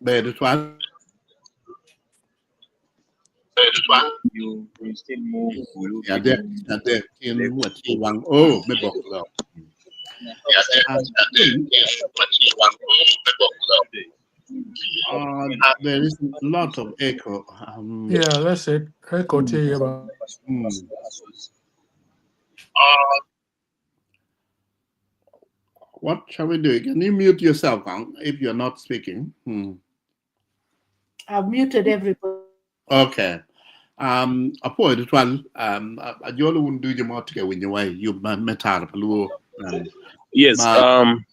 Ber tutwal. You you still move Gulu Adek, adek, tin watye wang o me boko lok. There is a lot of echo. Yeah, that's it. Echo tye iye ba. What shall we do? Can you mute yourself Kong, if you're not speaking? I've muted everybody. Okay. Um, apoyo tutwal um, ajolo wun ducu ma watye ka winyo wa i yub ma me tara pa luo. Um, Yes, ma um,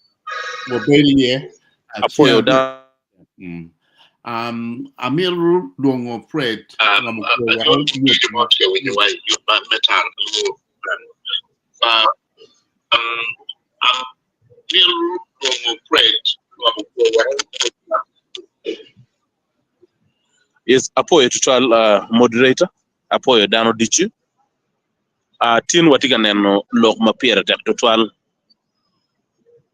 wabedo iye. apoyo da Mm. Um, amito lwongo Fred romo kwo wek onyut ma watye ka winyo wa i yub ma me tara pa luo. Yes, apoyo tutwal uh, moderator, apoyo dano ducu. Uh, tin watye ka neno lok ma pire tek tutwal,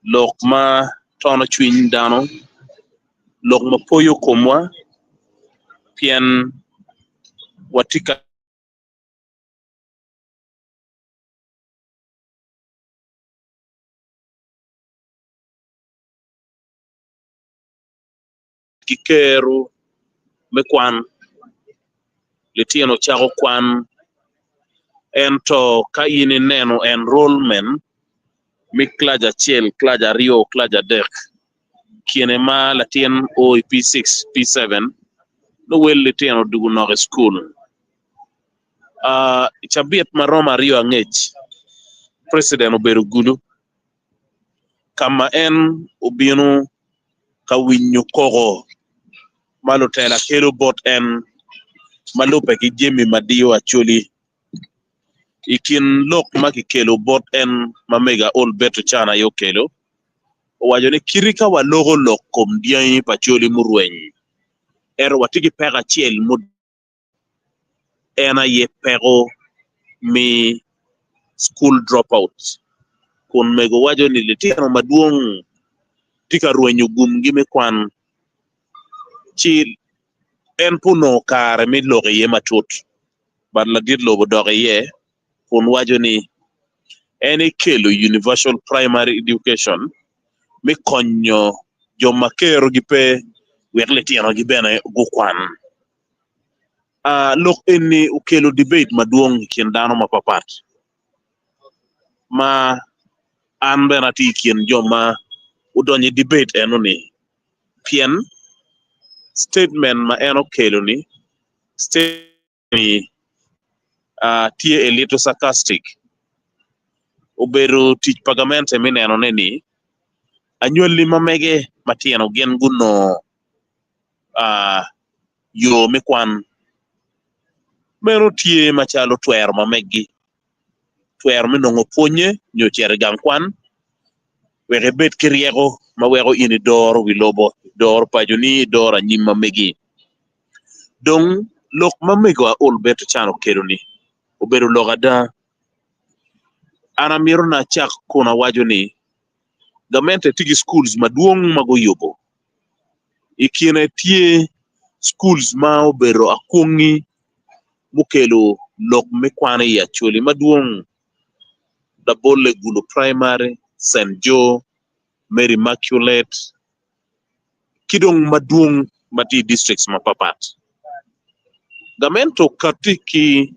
lok ma tono cwiny dano, lok ma poyo komwa, pien watye ka Ki kero me kwan, litino cako kwan, ento ka in ineno enrollment me kilac acel, kilac aryo, kilac adek, kine ma latin o i P6, P7, nongo wel litino odwogo nok i cukul. I cabit ma romo aryo angec, preciden obedo Gulu ka ma en obino ka winyo koko ma lutela kelo bot en ma lubbe ki jami ma diyo Acholi. I kin lok ma kikelo bot en ma mego Aol Beto Can aye okelo, owaco ni kiti ka waloko lok kom dyangi pa Acholi murweny ento watye ki peko acel mudongo en aye peko me school dropouts kun mego waco ni litino madwong tye ka rwenyo gumgi me kwan ci en pe onongo kare me lok iye matut but ladit lobo odok iye kun waco ni en ekelo universal primary education me konyo jo ma kerogi pe wek litinogi bene gukwan. Lok eni okelo debate madwong i kin dano mapapat ma an bene atye i kin jo ma odonyo i debate enoni pien statement ma en okelo-ni ni tye a little sarcastic obedo tic pa gamente me nenone ni anywali ma mege matino gin gunongo yo me kwan. Meno tye macalo twero ma meggi, twero me nongo pwonnye nyo cito i gang kwan wek ibed ki ryeko ma weko in idoro wi lobo, idoro paconi, idoro anyim ma megi. Dong lok ma mego Aol Beto Can okelo-ni obedo lok ada. An amito ni acak kun awaco ni gamente tye ki schools madwong ma guyubo. I kine tye schools ma obedo akwongi mukelo lok me kwan i Acholi madwong labolle Gulu Primary, Cent Joe, Mary Immaculate ki dong madwong ma tye i districts mapapat. Gamente okatti ki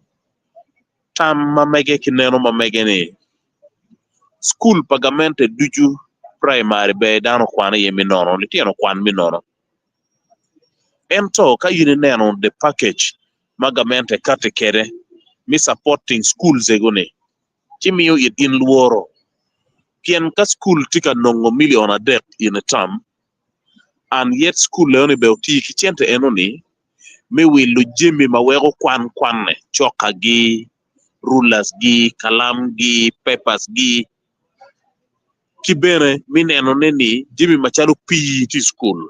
tam ma mege ki neno ma mege ni Cukul pa gamente ducu praimari ber dano okwan iye me nono, litino okwan me nono. Ento ka in ineno the package ma gamente kati kwede me supporting schools ego-ni, ci miyo it in lworo. Pien ka cukul tye ka nongo million adek in a term, and yet cukul eno-ni bene oti ki cente eno-ni me wilo jami ma weko kwan kwane, cokagi, rulers gi, kalam gi, papers gi, ki bene me neno ne ni jami macalo pii tye i cukul,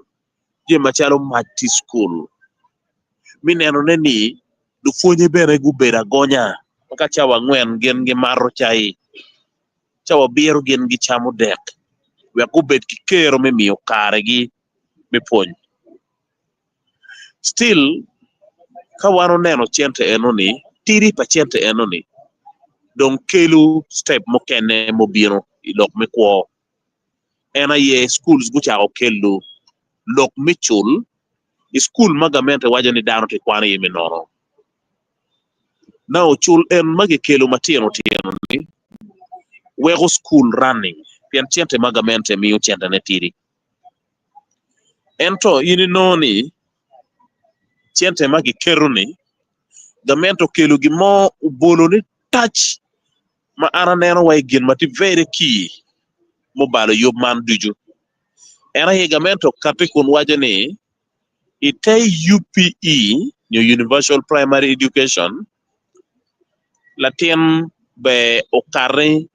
jami macalo mac tye i cukul, me neno ne ni lupwonye bene gubedo agonya ma ka cawa angwen gin gimato cai, cawa abiro gin gicamo dek wek gubed ki kero me miyo karegi me pwony. Still ka wan oneno cente eno-ni, tidi pa cente eno-ni dong kelo step mukene mubino i lok me kwo. En aye schools gucako kelo lok me cul i school ma gamente waco ni dano tye kwano iye me nono. Now cul en ma kikelo matino tino ni weko school running pien cente ma gamente miyo centene tidi. Ento in inongo ni cente ma kiketo-ni gamente okelo gin mo obolo ni tac ma an aneno wai gin ma tye very key mubalo yub man ducu. En aye gamente okati kun waco ni i te UPE nyo Universal Primary Education latin ber okati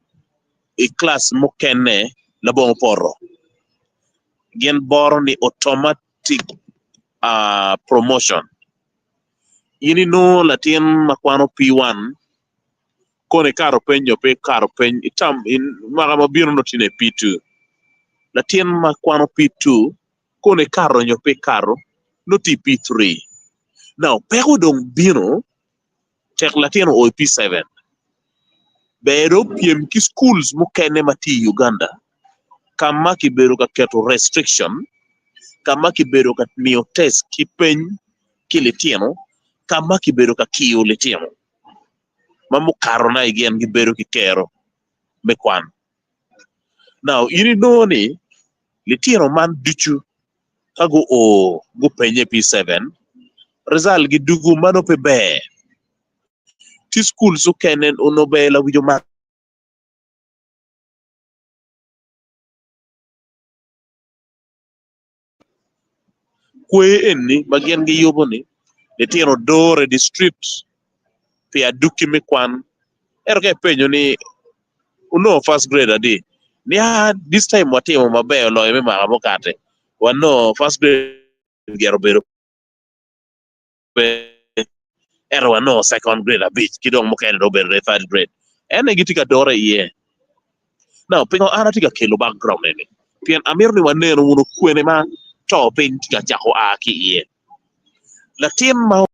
i kilac mukene labongo poto. Gin boro ni automatic promotion. In inongo latin ma kwano P1 kono ikato peny nyo pe ikato peny i term mwaka ma bino nongo tye i P2. Latin ma kwano P2 kono ikato nyo pe ikato nongo tye i P3. Now peko dong bino tek latin oo i P7 ber dong opyem ki schools mukene ma tye i Uganda ka ma kibedo ka keto restriction ka ma kibedo ka miyo test ki peny ki litino ka ma kibedo ka kiyo litino ma mukato na i gin gibedo ki kero me kwan. Now in inongo ni litino man ducu ka guo gupenye P7 result gi dugu ma nongo pe ber tye schools okene onongo ber lawic omak Kwer eni ma gin giyubo ni litino dore i district pi aduki me kwan ento ka ipenyo ni wunongo first grade adi ni aa this time watimo maber oloyo me mwaka mukate wanongo first grade gire obedo pe ento wanongo second grade abic ki dong mukene dong obedo third grade en aye gitye ka dore iye. Now pingo an atye ka kelo background eni? Pien amito ni wanenu wunu kwene ma to piny tye ka cako a ki iye. Latin ma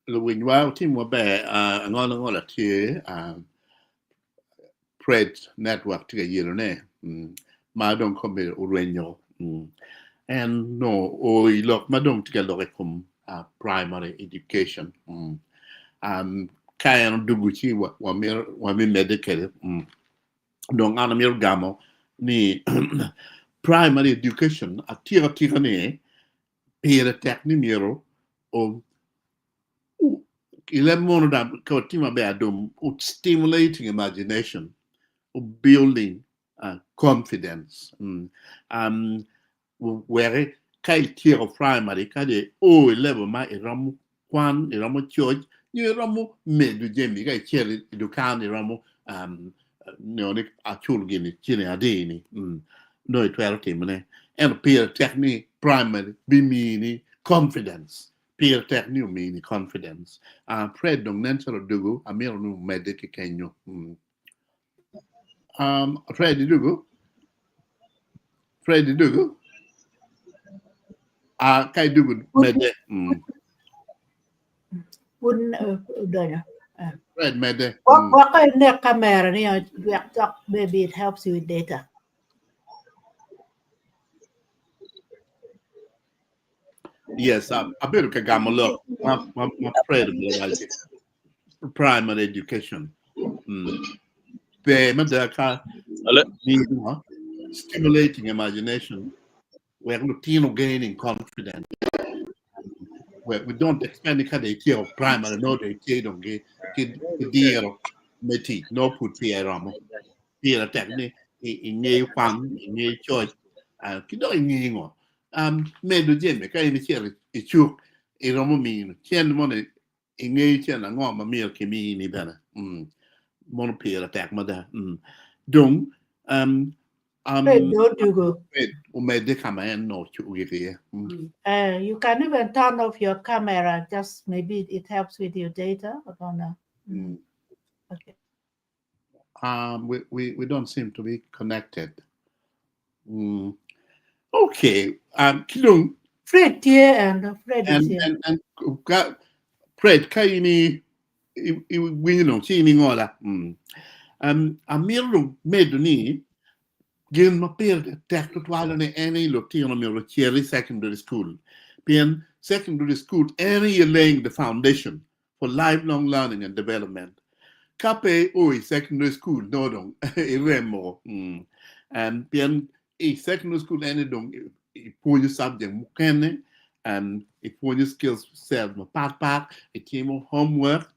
Luwinywa wutim maber, angola ngola tye Pred network tye ka yelone ma dong kome orwenyo en nongo o i lok ma dong tye ka lok i kom primary education ka en odugu ci wamito kwede dong an amito gamo ni primary education atika atika ni pire tek ni myero i leb munu dok ka watye maber adum stimulating imagination building confidence wek ka ityeko primary ka dong io i level ma iromo kwan iromo coc nyo iromo medo jami ka icito i dukan iromo nongo ni acul gini ciling adi-ni nongo itwero timone ento pire tek ni primary bimini confidence pire tek ni omini confidence Fred dong nen calo odugo amito ni omedde ki kenyo Fred idugo Fred idugo ka idugo medde Pud odonyo. Fred medde Gwoko inek kamera ni wek dok maybe it helps you with data. Yes, abedo ka gamo lok ma Fred owaco primary education. Ber mada ka stimulating imagination wek lutino gaining confidence. We don't expect ni ka dong ityeko primary nongo dong itye dong ki diro me tic nongo pud peya iromo. Pire tek ni ingeyo kwan, ingeyo coc ki dong ingeyo ngo. Medo jami ka in icito i cuk iromo mino cen moni ingeyo cen ango ma myero kimini bene mono pire tek mada. Dong omedde ka ma en onongo ogik iye. You can even turn off your camera, just maybe it helps with your data. I don't know. Okay. Um, we, we, we don't seem to be connected. Mm. Okay. Um, ki dong Fred tye and Fred is and here. and and ka Fred ka ini i winyo dong ci ini ngola. Um, amito dong medo ni gin ma pire tek tutwal ni en ni lutino myero ocit i secondary school pien secondary school en aye laying the foundation for lifelong learning and development. Ka pe o i secondary school nongo dong iremo. And pien i secondary school en aye dong ipwonyo subject mukene and ipwonyo skills set mapat pat, itimo homework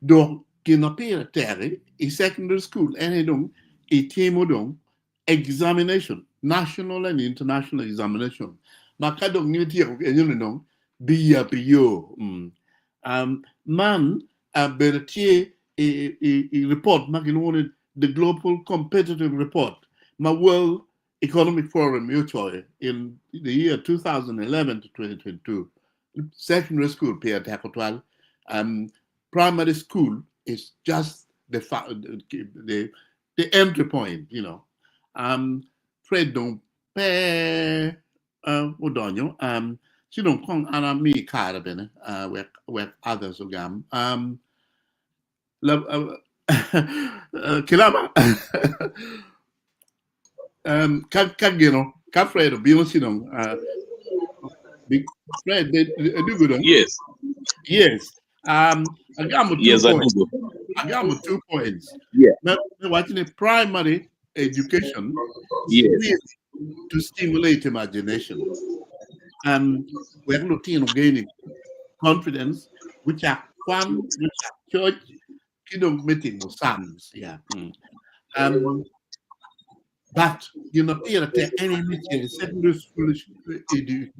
dok gin ma pire tek i secondary school en aye dong itimo dong examination, national and international examination ma ka dong in ityeko enoni dong biyabi yo. Um, man uh, bene tye i, i, i report ma kilwongo ni the Global Competitive Report ma World Economic Forum ocoyo in the year 2011 to 2022. Secondary school pire tek tutwal. Primary school is just the the the entry point. Fred dong pe odonyo. Ci dong kong an ami kare bene wek wek others ogam. La, kilama ka ka gino ka Fred obino ci dong Fred edugo dong. Yes. Yes. Agamo 2 Yes, I points. do. Agamo 2 points. Me watching a primary education really to stimulate imagination. Wek lutino gaining confidence, which are kwan, which are church, ki dong me timo sums. Yeah. But pire tek any in secondary school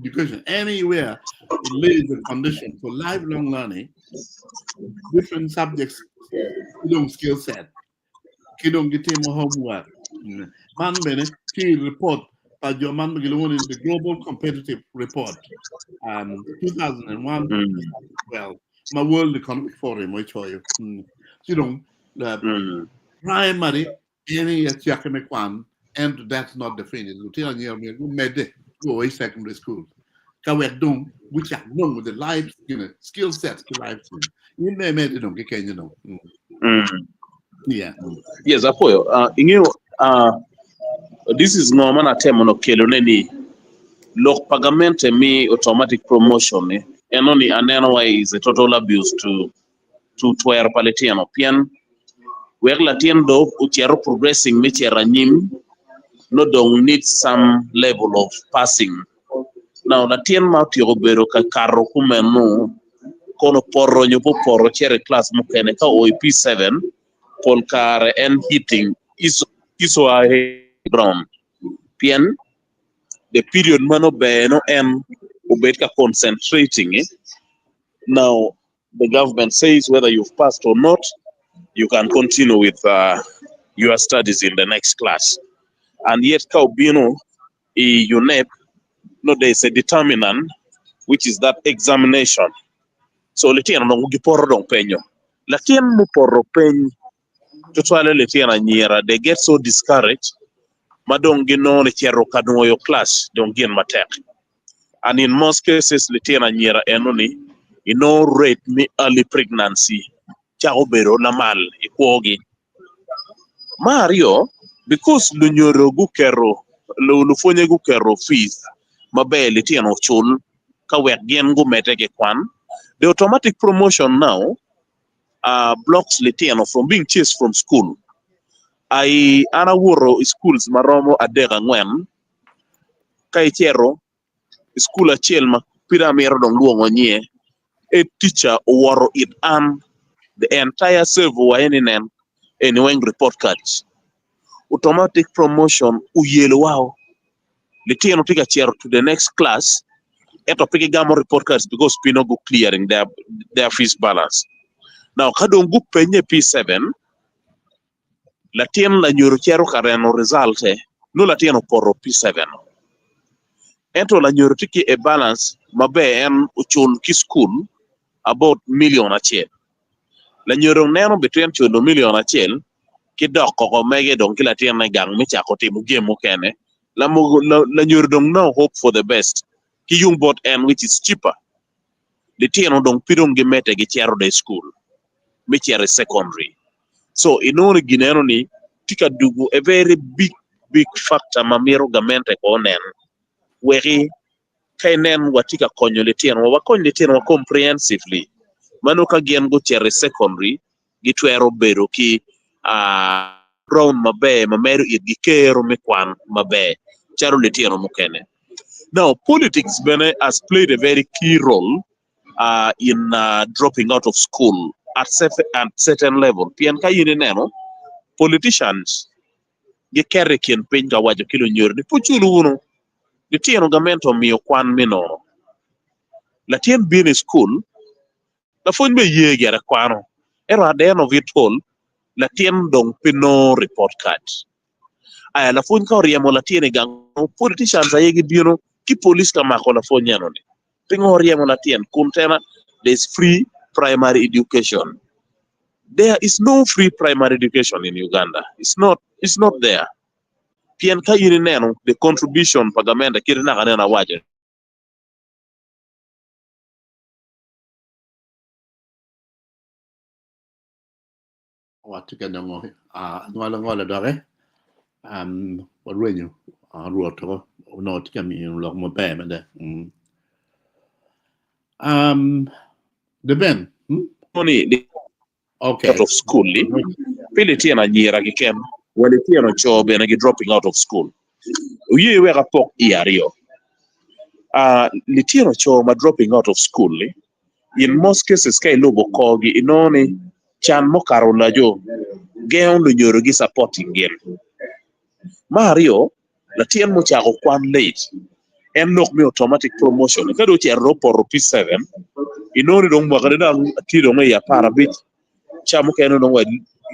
education anywhere it lays the foundation for lifelong learning, different subjects, ki dong skill set, ki dong gitimo homework. Man bene ki report pa jo man gilwongo ni the Global Competitive Report 2001 12 ma World Economic Forum ocoyo. Ci dong the primary any acaki me kwan and that's not the finish. Lutino anyira myero gumedde go i secondary school ka wek dong gucak nongo the life skill sets ki life in me medde dong ki kenyo dong. Yeah. Yes, apoyo. Ing'eyo, this is ngo mana temo no kelo ne ni lok pa gamente mi automatic promotion ni eno ni aneno wa is a total abuse to twer pa litino pien wek latin do ocero progressing mi cero anyim no dong need some level of passing. Now latin ma otyeko bedo ka kato kumeno kono poto nyo po poto cero i class mukene ka o i P7 pol kare en hitting iso iso a ground pien the period mano ber no en obed ka concentrating, eh? Now the government says whether you've passed or not, you can continue with your studies in the next class. And yet ka obino i UNEB no there is a determinant, which is that examination. So litino dong gipoto dong penyo latin mupoto peny tutwale litino anyira, they get so discouraged ma dong ginongo ni cito ka nwoyo class dong gin matek. And in most cases litino anyira eno ni inongo rate mi early pregnancy cako bedo lamal i kwogi. Mar aryo, because lunyodo guketo lupwonye guketo fees maber litino ocul ka wek gin gumedde ki kwan, the automatic promotion now blocks litino from being chased from school. Ai an awoto i schools maromo adek angwen ka icito i school acel ma pud amito dong lwongo nyinge e teacher owoto it an the entire servo wa eni nen eni weng report cards. Automatic promotion oyelo wao litino tye ka cito to the next class ento pe gigamo report cards because pe nongo gu clearing their fees balance. Now ka dong gupenye P7 latin lanyodo cito ka reno result e nongo latin opoto P7 ento lanyodo tye ki a balance maber en ocul ki school about million acel. Lanyodo neno between culo million acel. Ki dok koko mege dong ki latinne gang me cako timo gem mukene. Lamogo lanyodo dong now hope for the best ki yung bot en which is cheaper. Litino dong pe dong gimedde gicito dong i school me cito i secondary. So inongo ni gin eno ni tye ka dugo a very big big factor ma mito gamente ko onen weki ka inen watye ka konyo litinowa wakony litinowa comprehensively ma nongo ka gin gucito i secondary gitwero bedo ki round maber ma medo itgi kero me kwan maber calo litino mukene. Now politics bene has played a very key role in dropping out of school at certain level pien ka in ineno politicians giketo i kin piny ka waco ki lunyodo ni pe wucul wunu litino gamente omiyo kwan me nono latin bino i cukul Lapwony bene ye gire kwano, ento at the end of it all, latin dong pe nongo report card. Aya lapwony ka oryemo latin i gang, politicians aye gibino ki police ka mako lapwony eno ni. Pingo oryemo latin? Kun tena there is free primary education. There is no free primary education in Uganda. It's not, it's not there. Pien ka in ineno the contribution pa gamente kite naka nene awaco. Watye ka nongo anywala ngolo doki warwenyo rwot onongo tye ka miyo lok maber mada. The Ben. Okay. Out of school li pi litino anyira keken wa litino co bene gi dropping out of school. Oye wek apok i aryo. Uh, litino co ma dropping out of school li in most cases ka ilubo korgi inongo ni can mukato olajo gengo lunyodo gi supporting gin. Me aryo, latin mucako kwan late en lok me automatic promotion ka dong ocito dong opoto P7 inongo ni dong mwakane dong tye dong i aparabic ca mukene dong wa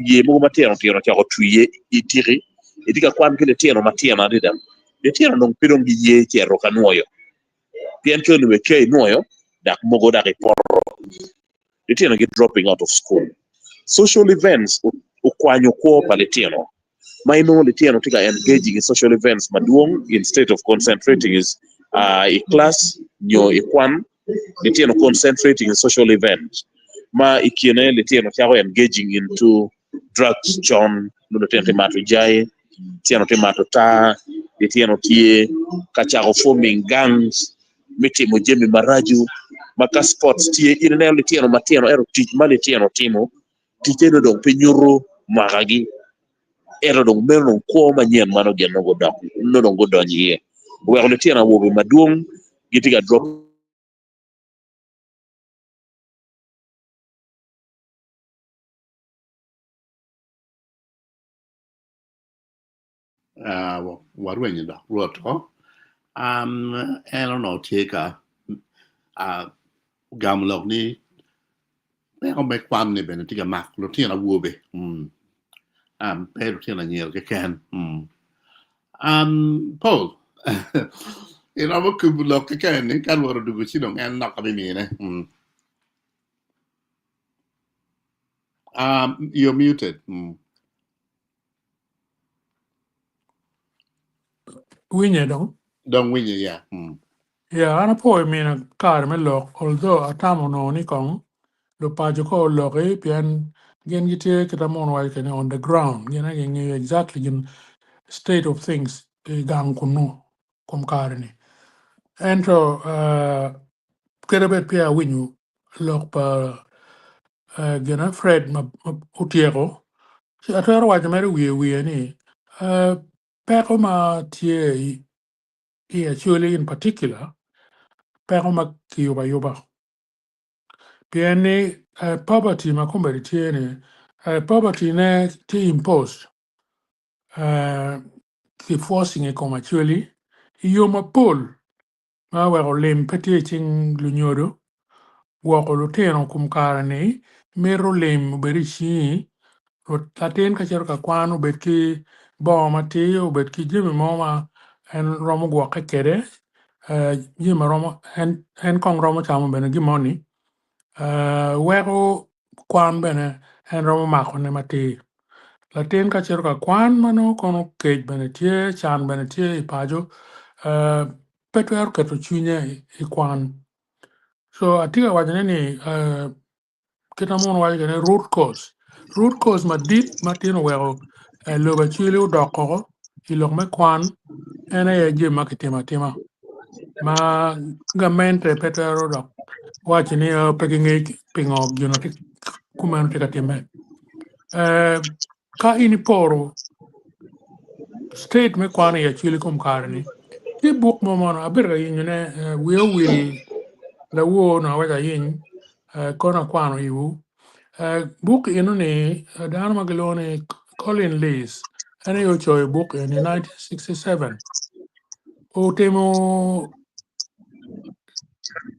yer mogo matino tino ocako twi i tiki itye ka kwan ki litino matino adada litino dong pe dong giye cito ka nwoyo pien ka onongo ikeyo inwoyo dok mogo dok ipoto litino gi dropping out of school. Social events okwanyo kwo pa litino ma inongo litino tye ka engaging i social events madwong instead of concentrating is i class nyo i kwan litino concentrating i social event ma i kine litino cako engaging into drugs con nongo litino tye mato jai litino tye mato taa litino tye ka cako forming gangs me timo jami maraco ma ka sports tye in ineno litino matino ento tic ma litino timo ticce nongo dong pe nyuto mwakagi ento dong meno dong kwo manyen ma nongo gin nongo gudok nongo dong gudonyo iye oweko litino awobe madwong gitye ka drop Warwenyo dok Rwot o en onongo tye ka gamo lok ni peko me kwan ni bene tye ka mako lutino awobe pe lutino anyira keken Paul iromo kubo lok keken ni ka Rwot odwogo ci dong en lokke bimine. You're muted. Winye dong. Dong winye, yeah. Yeah, an apwoyo mina kare me lok, although atamo onongo ni kong lupaco ko oloki pien gin gitye kita mono waco kene on the ground, gin aye gingeyo exactly gin state of things i gang kunu kom kare ni. Ento uh, kede bed peya awinyo lok pa uh, gina Fred ma, ma otyeko Ci atwero waco mere wiye wiye ni peko ma tye i Acholi in particular peko ma kiyubo ayuba pien ni poverty ma kombeddi tye ni poverty ne tye imposed ki forcing i kom Acholi i yo mapol ma oweko lim pe tye i cing lunyodo, gwoko lutino kom kare-ni mito lim obed i cingi, latin ka cito ka kwan obed ki bongo matir obed ki jami mo ma en romo gwokke kwede jami ma romo en kong romo camo bene gin moni weko kwan bene en romo makone matir. Latin ka cito ka kwan ma nongo kono kec bene tye, can bene tye i paco, pe twero keto cwinye i kwan. So atye ka wacone ni kit ma muno waco kwede root cause, root cause madit ma tin oweko lobo Acholi odok oko i lok me kwan en aye jami ma kitimo atima ma gamente pe twero dok waco ni pe gingeyo pingo gin ma tye kumeno tye ka timme. Ka in iporo state me kwan i Acholi kom kare-ni, tye buk mo mono abedo ka yenyone wiya owil lawor onongo aweko ayeny kono akwano iwu. Buk enoni dano ma gilwongo ni Colin Leys en aye ocoyo buk eni i 1967 otimo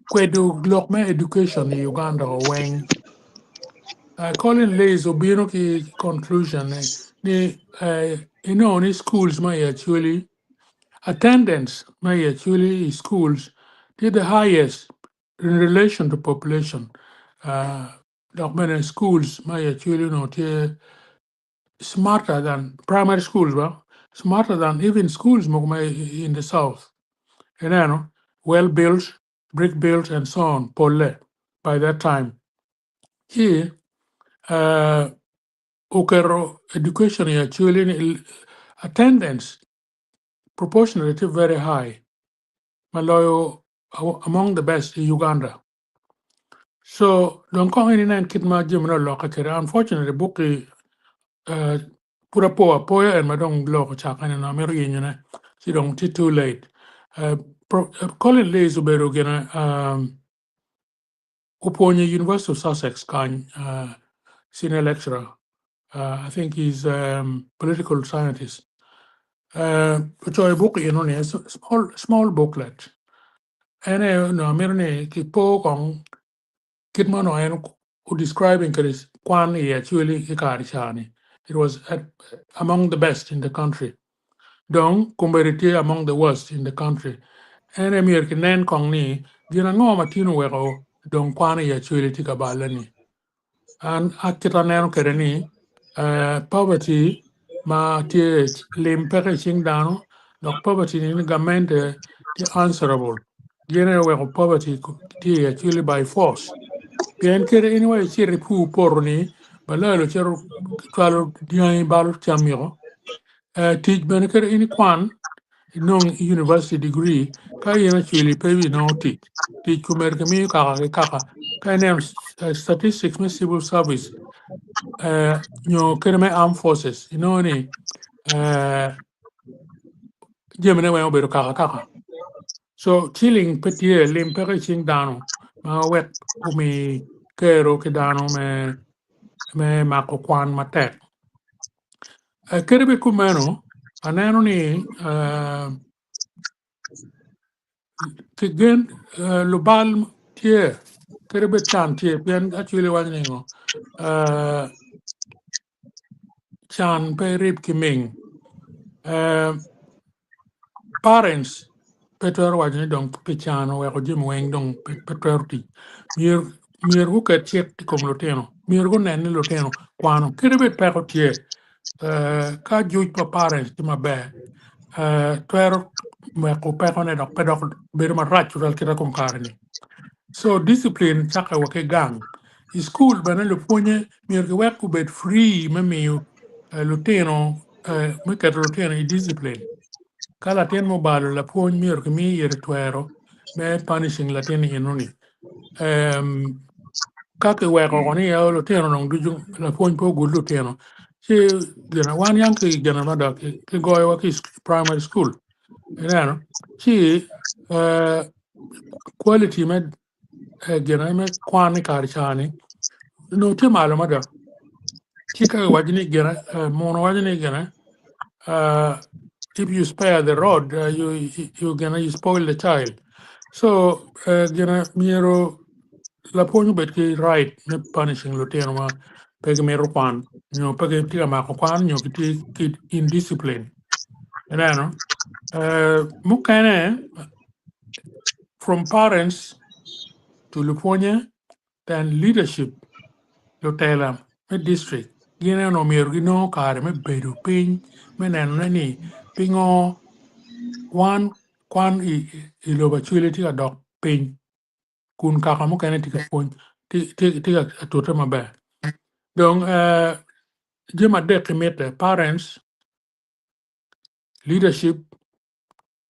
kwedo lok me education i Uganda weng. Colin Leys obino ki conclusion ni inongo ni schools ma i Acholi attendance ma i Acholi i schools tye the highest in relation to population dok bene schools ma i Acholi onongo tye smarter than primary schools ba smarter than even schools mogo ma in the south ineno well built brick built and so on polle by that time ci oketo education i Acholi ni attendance proportionally tye very high ma loyo among the best i Uganda. So dong kong in inen kit ma jamine olokke kwede. Unfortunately buk-ki pud apo apoya en ma dong lok ocakke ni onongo amito yenyone ci dong tye too late. Colin Leys obedo gine opwonyo i University of Sussex kany senior lecturer. I think he's political scientist. Ocoyo buk eno-ni small booklet. En aye onongo amito ni kipo kong kit ma onongo en o describing kwede kwan i Acholi i kare ca-ni. It was at, among the best in the country. Dong kombeddi tye among the worst in the country. En aye myero kinen kong ni gin ango ma tin oweko dong kwan i Acholi tye ka balle-ni. An kit aneno kwede ni poverty ma tye lim peke i cing dano dok poverty ni gamente tye answerable gin aye oweko poverty tye i Acholi by force pien kadi in wa icito ipur poto ni balalo cito cwalo dyangi balo cammi-o tic bene kadi in ikwan inong university degree ka in Acholi pe ibinongo tic tic komedo kimiyo kaka ki kaka ka ineno statistics me civil service nyo kadi me armed forces inongo ni jamine weng obedo kaka kaka so ciling pe tye lim peke i cing dano ma wek omi kero ki dano me mako kwan matek. Kadi bed kumeno, aneno ni kigen lubal tye kadi bed can tye pien Acholi waco ni ngo can pe rib ki ming. Parents pe twero waco ni dong pi can oweko jami weng dong pe twero tic. Myero myero guket cik i kom lutino, myero gunen ni lutino kwano kadi bed peko tye ka juc pa parents tye maber twero weko pekone dok pe dok bedo marac tutwal kit ma kom kare-ni. So discipline cakke wa ki gang. I cukul bene lupwonye myero giwek gubed free me miyo lutino me keto lutino i discipline. Ka latin mo obalo lapwony myero kimi ire twero me punishing latin enoni. Ka kiweko oko ni lutino dong ducu lapwony pe ogud lutino ci gin wan yang ki gin mada kigoyowa ki i primary school ineno ci quality me gin me kwan i kare ca-ni onongo tye malo mada ci ka kiwaco ni gine muno waco ni gine if you spare the rod you gine you spoil the child so gine myero lapwony obed ki right me punishing lutino ma pe gimito kwan nyo pe gitye ka mako kwan nyo gitye ki indiscipline ineno mukene from parents to lupwonye then leadership lutela me district. Gin eno myero ginongo kare me bedo piny me nenone ni pingo wan kwan i, i lobo Acholi tye ka dok piny kun kaka mukene tye ka pwony tye ka tute maber. Dong jami adek-ki mitte, parents, leadership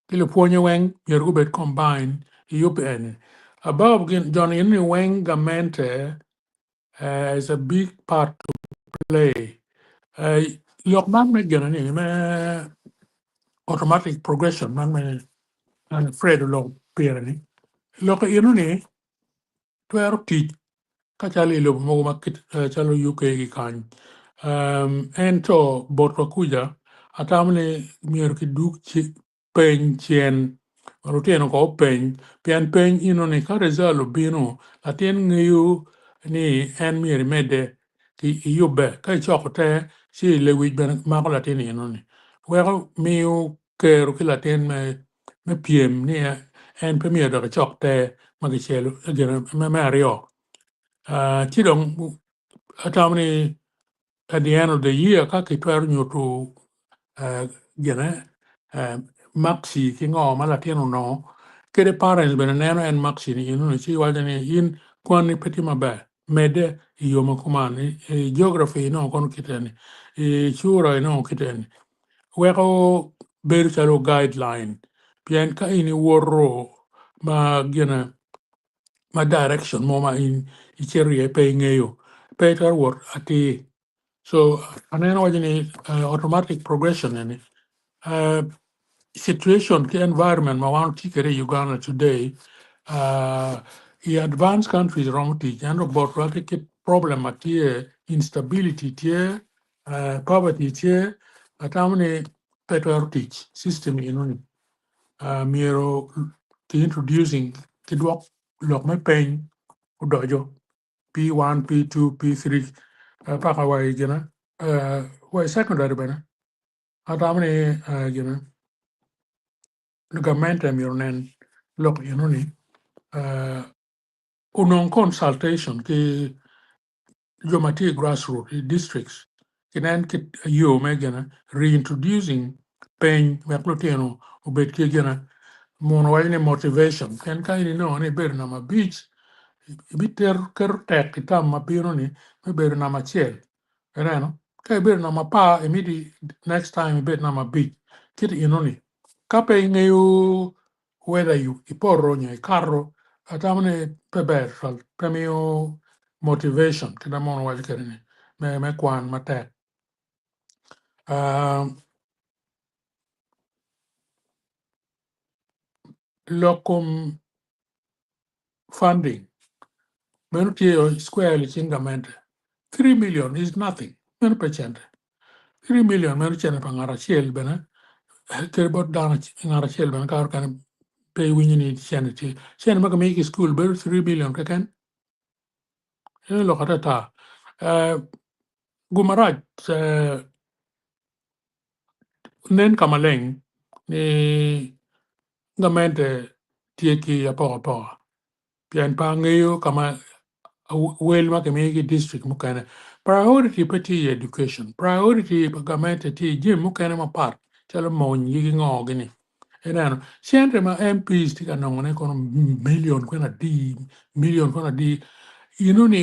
ki lupwonye weng myero gubed combine i yub eni. Above gin joni eni weng gamente is a big part to play. Lok man me gene ni me automatic progression man me Fred oloko pire ni lok eno ni twero tic ka calo i lobo mogo ma kit calo UK ki kany. Ento botwa kuca atamo ni myero kidug peny cen wek lutino ko openy pien peny eno ni ka result obino latin ngeyo ni en myero emedde ki iyubbe ka icoko te ci lewic bene mako latin eno ni weko miyo kero ki latin me pyem ni en pe myero dok ecok te ma kicelo me aryo. Ci dong atamo ni at the end of the year ka kitwero nyuto gine maksi ki ngo ma latin onongo kede parents bene neno en maksi ni enoni ci waco ni in kwanni pe tye maber medde i yo ma kuman i geography inongo kono kite eni i cura inongo kite eni weko bedo calo guideline pien ka in iwoto ma gine ma direction mo ma in icito iye pe ingeyo pe itwero wot atir so aneno waco ni automatic progression eni situation ki environment ma wan watye kwede i Uganda today i advanced countries romo tic ento botwa ki kit problem ma tye instability tye poverty tye atamo ni pe twero tic system enoni myero ki introducing ki dwok lok me peny odoco P1, P2, P3 paka wa i gine wa i secondary bene atamo ni gine gamente myero onen lok enoni onong consultation ki jo ma tye i grassroot i districts kinen kit yo me gine reintroducing peny wek lutino obed ki gine muno waco ni motivation pien ka in inongo ni ibedo namba abic ibitero keto tek i tam ma bino ni me bedo namba acel ineno ka ibedo namba apar imiti next time ibed namba abic kit enoni ka pe ingeyo whether you ipoto nyo ikato atamo ni pe ber twal pe miyo motivation kit ma mono waco kwede ni me kwan matek. Lok kom funding meno tye squarely cing gamente 3 million is nothing meno pe cente 3 million meno cente pa ngat acel bene kadi bot dano ngat acel bene kare mukene pe iwinyo ni cente tye cente ma kimiyo ki i cukul bedo 3 million keken eno lok atata gum marac nen ka maleng ni gamente tye ki apokapoka pien pe angeyo ka ma wel ma kimiyo ki district mukene priority pe tye i education priority pa gamente tye i jami mukene mapat calo mony gi ngo gini ineno cente ma MPs tye ka nongone kono million kono adi million kono adi eno ni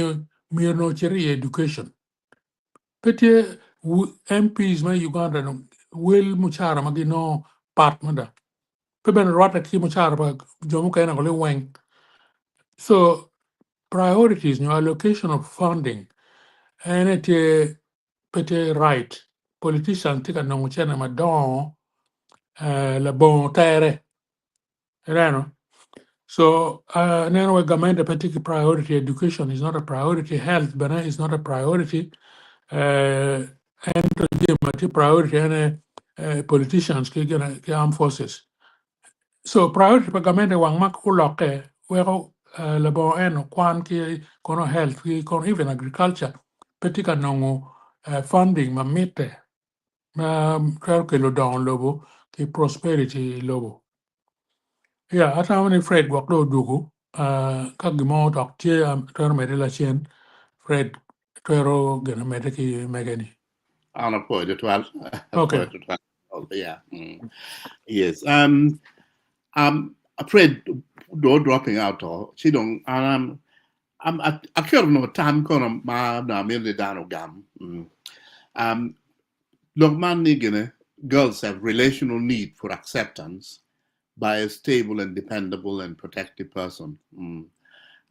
myero onongo ocit i education pe tye MPs me Uganda wel mucara ma ginongo pat mada pe bene rwatte ki mucara pa jo mukene ko liweng so priorities nyo allocation of funding ene tye pe tye right politician tye ka nongo cene madongo labongo tere ineno so aneno wai gamente pe tye ki priority education is not a priority health bene is not a priority ento jami ma tye priority ene politicians ki gine ki armed forces so priority pa gamente wang ma olokke weko labongo eno kwan ki kono health ki kono even agriculture pe tye ka nongo funding ma mitte ma twero kelo dongo lobo ki prosperity i lobo. Ya atamo ni Fred gwok dong odwogo ka gin mo dok tye twero medde lacen Fred Twero gene medde ki mege ni. An apwoyo tutwal. Okay. Apwoyo tutwal. Oh, yeah. Yes. Afraid do dropping out to. Ci dong an aketo no tam kono ma na amito ni dano ogam. Lok man ni gine girls have relational need for acceptance by a stable and dependable and protective person.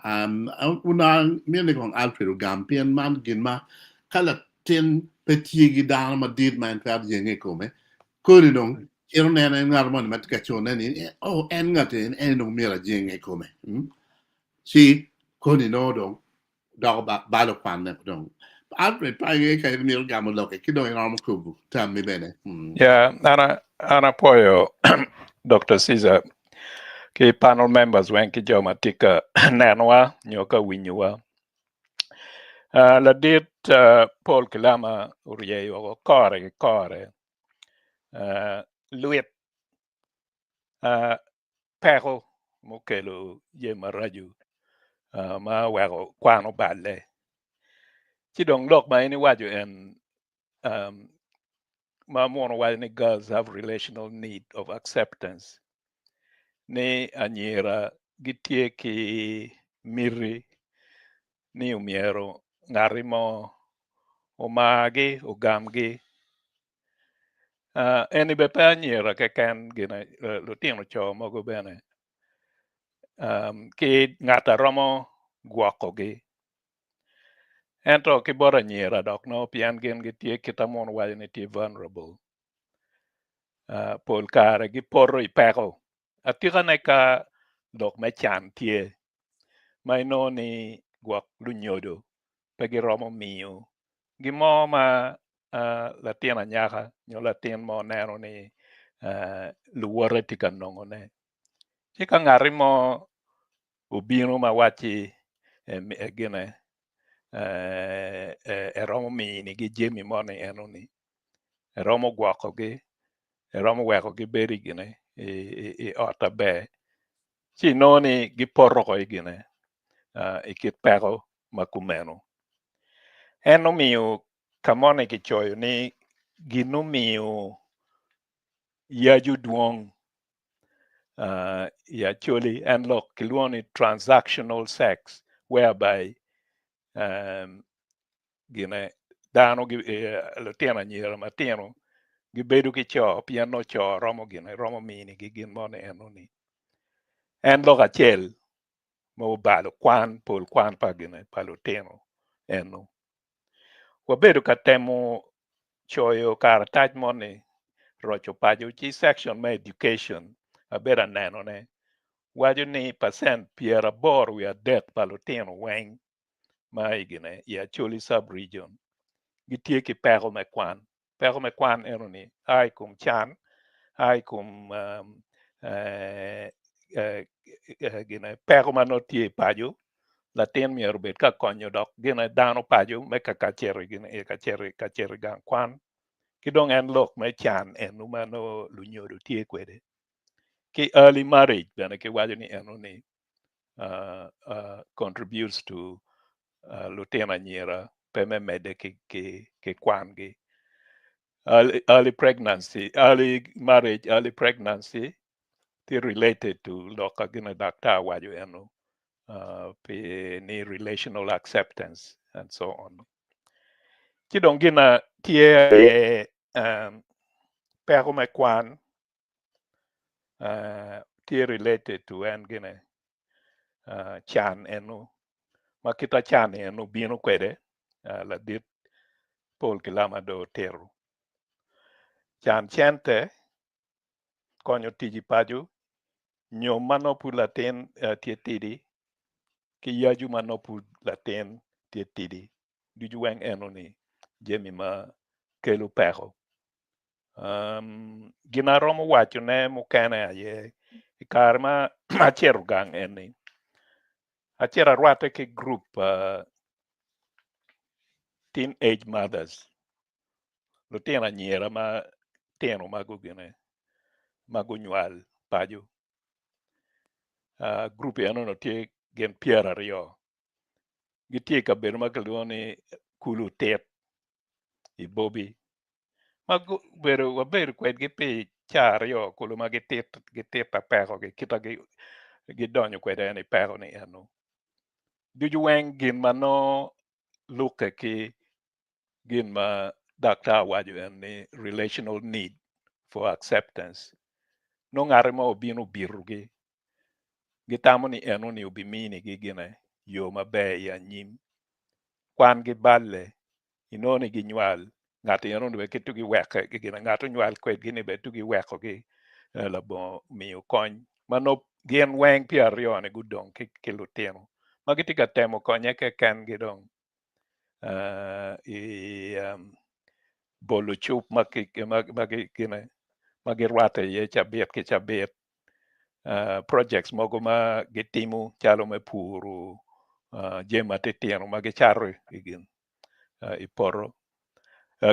Onongo amito ni kong Alfred ogam pien man gin ma ka latin pe tye ki dano madit ma en twero jenge i kome, kodi dong cito neno en ngat moni ma tye ka cune ni, oh en ngat eni, en dong myero ajenge i kome. Ci kodi nongo dong doko balo kwanne dong. Alfred pe angeyo ka in imito gamo lokke ki dong iromo kubo tammi bene. Yeah, an an apwoyo Dr. Caesar ki panel members weng ki jo ma tye ka nenowa nyo ka winyowa. Ladit Paul Kilama oryeyo woko kore ki kore lwit peko mukelo jami maraco ma oweko kwan oballe. Ci dong lok ma in iwaco en ma muno waco ni girls have relational need of acceptance ni anyira gitye ki miti ni omyero ngati mo omargi ogamgi. Eni bene pe anyira keken gine lutino co mogo bene ki ngat a romo gwokogi ento ki bot anyira dok nongo pien gin gitye kita muno waco ni tye vulnerable pol kare gipoto i peko atikane ka lok me can tye ma inongo ni gwok lunyodo pe giromo miyo gin mo ma latin anyaka nyo latin mo neno ni luwote tye ka nongone. Ci ka ngati mo obino ma wacci gine eromo minigi jami moni enoni eromo gwokogi eromo weko gibedo i gine i ot aber ci inongo ni gipoto oko i gine i kit peko ma kumeno. En omiyo ka moni kicoyo ni gin omiyo yacu dwong i Acholi en lok kilwongo ni transactional sex whereby gine dano lutino anyira matino gibedo ki co pien nongo co romo gine romo minigi gin moni enoni. En lok acel ma obalo kwan pol kwan pa gine pa lutino eno. Wabedo ka temo coyo karatac moni roco paco ci section me education abedo anenone waco ni percent 83 pa lutino weng ma i gine i Acholi sub region gitye ki peko me kwan. Peko me kwan enoni a i kom can, a i kom gine peko ma nongo tye i paco latin myero obed ka konyo dok gine dano paco me ka cito i gang kwan ki dong en lok me can eno ma nongo lunyodo tye kwede ki early marriage bene kiwaco ni enoni contributes to lutino anyira pe me medde ki kwangi. Early pregnancy, early marriage, early pregnancy tye related to lok ma gine daktar waco eno pi ni relational acceptance and so on. Ci dong gina tye aye peko me kwan tye related to en gine can eno ma kita can eno bino kwede ladit Paul Kilama dong otito. Can cente konyo tic i paco nyom ma nongo pud latin tye tidi ki yacu ma nongo pud latin tye tidi ducu weng enoni jami ma kelo peko. Gin aromo wacone mukene aye i kare ma acito gang eni acito arwatte ki group teenage mothers lutino anyira ma tino ma gugine ma gunywal paco group enoni tye gin 20 gitye i kabedo ma kilwongo ni. Kulu Otit i Bobi ma gubedo wabedo kwedgi pi caa aryo kulu ma gitit gititta pekogi kita gidonyo kwede en i peko ni eno ducu weng gin ma nongo lukke ki gin ma daktar waco en ni relational need for acceptance nongo ngati mo obino obitogi gitamo ni enoni obiminigi gine yo maber i anyim kwangi balle inongo ni ginywal ngat enoni bene ki tugi weke gine ngat onywal kwedgi ni bene tugi wekogi labongo miyo kony ma nongo gin weng pyeraryo ni gudong ki lutino ma gitye ka temo konye kekengi dong i bolo cup ma girwatte iye cabit ki cabit projects mogo ma gitimo calo me puro jami matitino ma gicato i gin i poto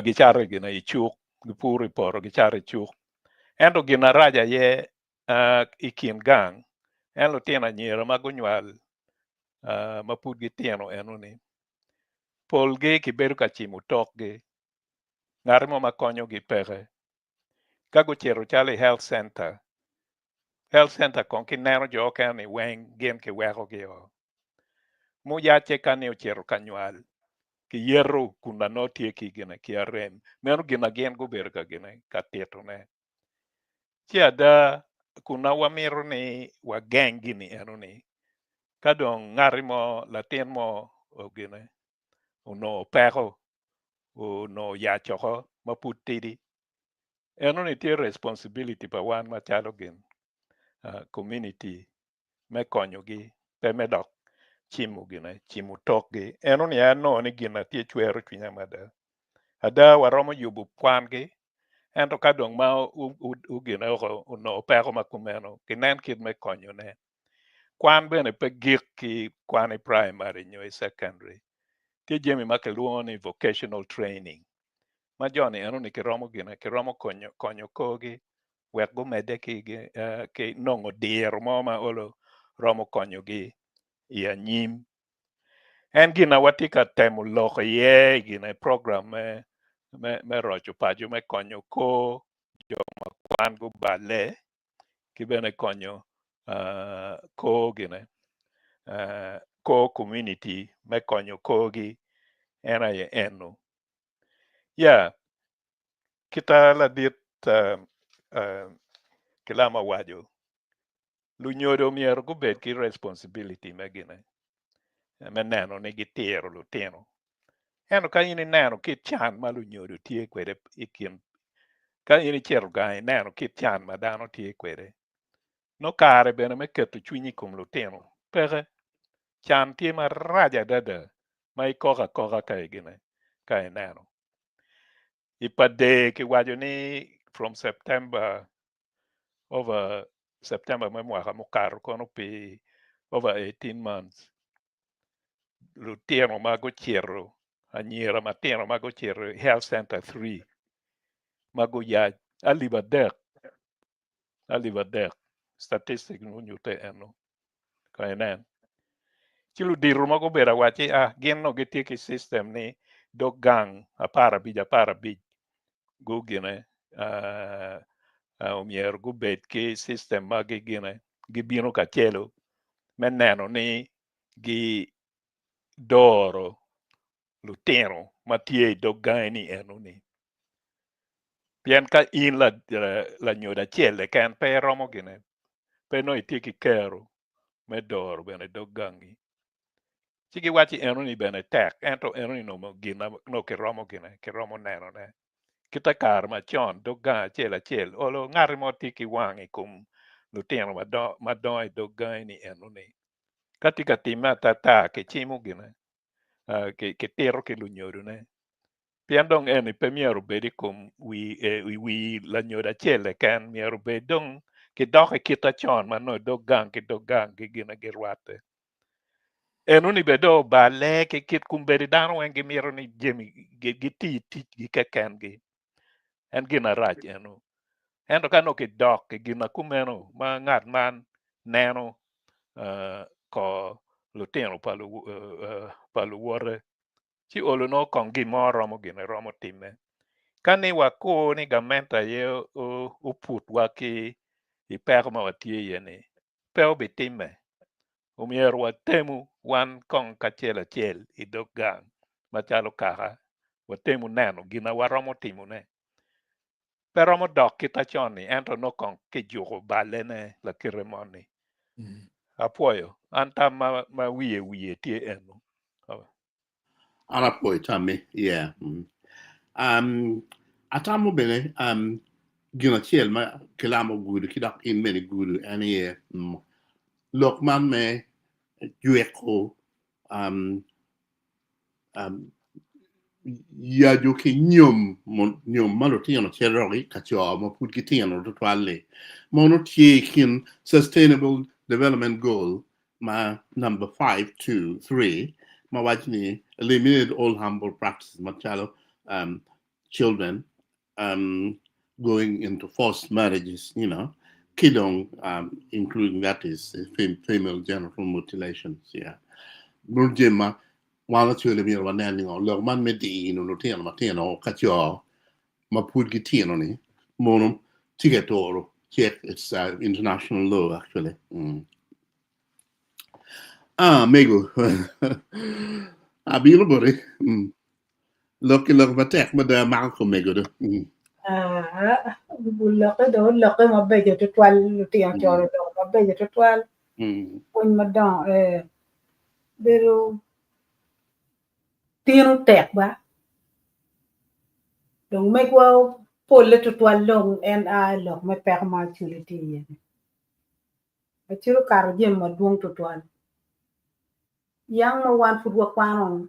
gicato i gin i cuk gipuro i poto gicato i cuk ento gin marac aye i kin gang en lutino anyira ma gunywal ma pud gitino enoni polgi kibedo ka cimo tokgi ngat mo ma konyogi peke ka gucito calo i health center health center kong kineno jo okene ni weng gin kiwekogi-o muyacce ka ni ocito ka nywal kiyeto kun na nongo tye ki gine ki arem meno gin na gin gubedo ka gine ka titone ci ada kun na wamito ni wageng gini enoni ka dong ngati mo latin mo gine onongo peko onongo yac oko ma pud tidi enoni tye responsibility pa wan macalo gin community me konyogi pe me dok cimo gine cimo tokgi enoni aye anongo ni gin na tye cwero cwinya mada ada waromo yubo kwangi ento ka dong ma ogine oko onongo peko ma kumeno kinen kit me konyone kwan bene pe gik ki kwan i primary nyo i secondary tye jami ma kilwongo ni vocational training ma joni enoni kiromo gine kiromo konyo konyo korgi wek gumedde ki, ki nongo diro mo ma olo romo konyogi i anyim. En gin na watye ka temo lok iye i gine program me, me, me roco paco me konyo kor jo ma kwan guballe ki bene konyo uh, kor gine uh, kor community me konyo korgi en aye eno. Ya, kita ladit uh, uh, Kilama waco lunyodo myero gubed ki responsibility me gine me neno ni gitiro lutino ento ka in ineno kit can ma lunyodo tye kwede i kin ka in icito gang ineno kit can ma dano tye kwede nongo kare bene me keto cwiny i kom lutino peke can tye marac adada ma ikoko akoka ka igine ka ineno i pa dee kiwaco ni from September over September me mwaka mukato kono pi over 18 months lutino ma gucito anyira matino ma gucito i health center 3 ma guyac 3000 statistic onyute eno ka inen ci ludito ma gubedo awacci ah gin no gitye ki system ni dog gang 15 15 gugine uh, omyero gubed ki system ma gigine gibino kacelo me neno ni gidoro lutino ma tye i dog gangi ni enoni pien ka in lanyodo acel keken pe iromo gine pe nongo itye ki kero me doro bene dog gangi ci giwaci enoni bene tek ento enoni nongo gin ma nongo kiromo gine kiromo nenone kite kare macon dog gang acel acel olo ngati mo tye ki wang i kom lutino madongo i dog gangi ni enoni ka tye ka timme atata kicimo gine kitito ki lunyodone pien dong eni pe myero obed i kom wi wi lanyodo acel keken myero obed dong kidok i kit acon ma nongo dog gang ki dog gang ki gine girwatte enoni bene dong oballe ki kit kombeddi dano weng gimito ni jami giti ticgi kekengi en gin marac eno ento ka nongo kidok i gin ma kumeno ma ngat man neno ko lutino pa luwote. Ci olo nongo kong gin mo romo gine romo timme. Ka ni wakur ni gamente aye oputwa ki i peko ma watye iye ni, pe obitimme. Omyero watemu wan kong kacel acel i dog gang macalo kaka, watemu neno gin ma waromo timone. Pe romo dok kit acon-ni ento nongo kong kijuko ballene lakite moni. Apwoyo. An tam ma ma wiye wiye tye eno. An apwoyo tammi. Yeah. Um, atamo bene um, gin acel ma kilamo gudo ki dok in bene igudo en aye um, lok man me jwiko um, um, yaco ki nyom nyom ma lutino cito ki ka co ma pud gitino tutwal-li mono tye i kin Sustainable Development Goal ma number 5 to 3 ma waco ni eliminate all harmful practices macalo um, children um, going into forced marriages, you know, ki dong um, including that is female genital mutilations, yeah. Mono jami ma wan acwele myero wanen ni ngo lok man me dino lutino matino ka co ma pud gitino ni mono tye ka turo cik it's uh, international law actually. Mm. Ah, mego. Abino boti. Mm. Lok ki lok matek mada mako kom mego do. Mm. Ah, olokke dong olokke mabeco tutwal, lutino Mm. coro oloko mabeco tutwal, Mm. pwony madongo eh, bedo tino tek ba dong megwa polle tutwal dong en a i lok me peko ma Acholi tye iye ni. Acholi okato jami madwong tutwal. Yang ma wan pud wakwano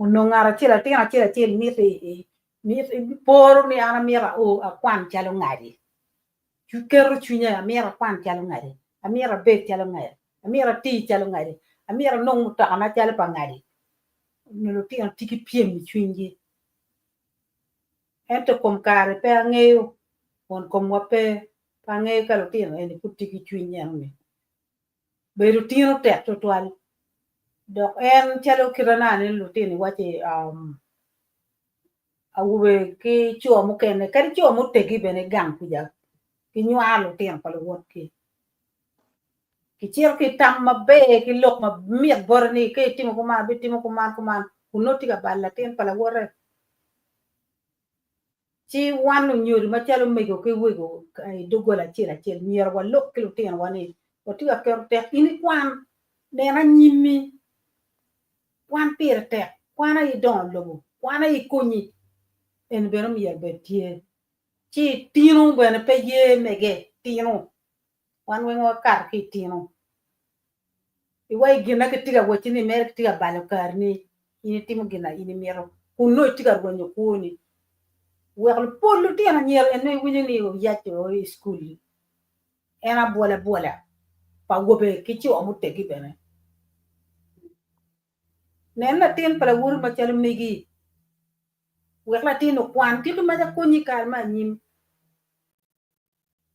onongo ngat acel latin acel acel miti poro ni an amito ao akwan calo ngadi keto cwinye amito akwan calo ngadi amito abed calo ngadi amito ati calo ngadi amito anong mutokana calo pa ngadi onongo lutino tye ki pyem i cwinygi ento kom kare pe angeyo kun komwa pe pe angeyo ka lutino eni pud tye ki cwiny enoni bedo tino tek tutwal dok en calo kite na ni lutino iwaci awobe ki co mukene kadi co mutegi bene gang kuca ginywaro lutino pa luwotgi kicito ki tam maber ki lok mamit bote ni ka itimo kuman abitimo kuman kuman kun nongo tye ka balo latin pa lawote. Ci wan lunyodo macalo omego ki wego i doggola acel acel myero walok ki lutinowa ni watye ka keto tek in ikwan, nen anyimmi, kwan pire tek, kwan aye dongo lobo, kwan aye konyi, eni bene myero obed tye. Ci tino bene pe ye mege, tino, wan weng wakato ki i tino. Iwaci gin ma kitye ka wacci ni mere kitye ka balo kareni, in itimo gin ma in imito kun nongo itye ka rwenyo kwoni. Wek pol lutino anyira en nongo iwinyo ni oyac o i cukul en abwola bwola pa awobe ki co muteggi bene. Nen latin pa lawoti macalo megi wek latin okwan tiki maca konyi i kare me anyim.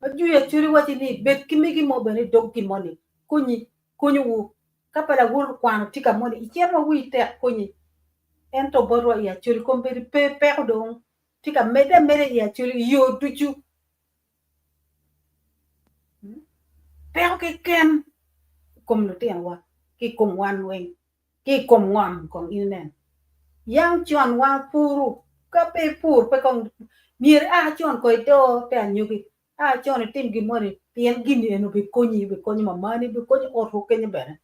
Ma jwi Acholi waco ni bed ki megi mo bene i dog gin moni konyi, konyowu. Ka pe lawoti okwano tye ka moni icito ma wii tek konyi. Ento botwa i Acholi kombeddi pe peko dong tye ka medde ameda i Acholi i yo ducu. Peko keken i kom lutinowa ki i kom wan weng. ki i kom ngom kong in inen. Yang con wan opuru, ka pe ipur pe kong myero ia con kong idor te anyogi, a con itim gin moni pien gin-ni eni obikonyi, obikonyo mamani, obikonyo otwu kenyo bene.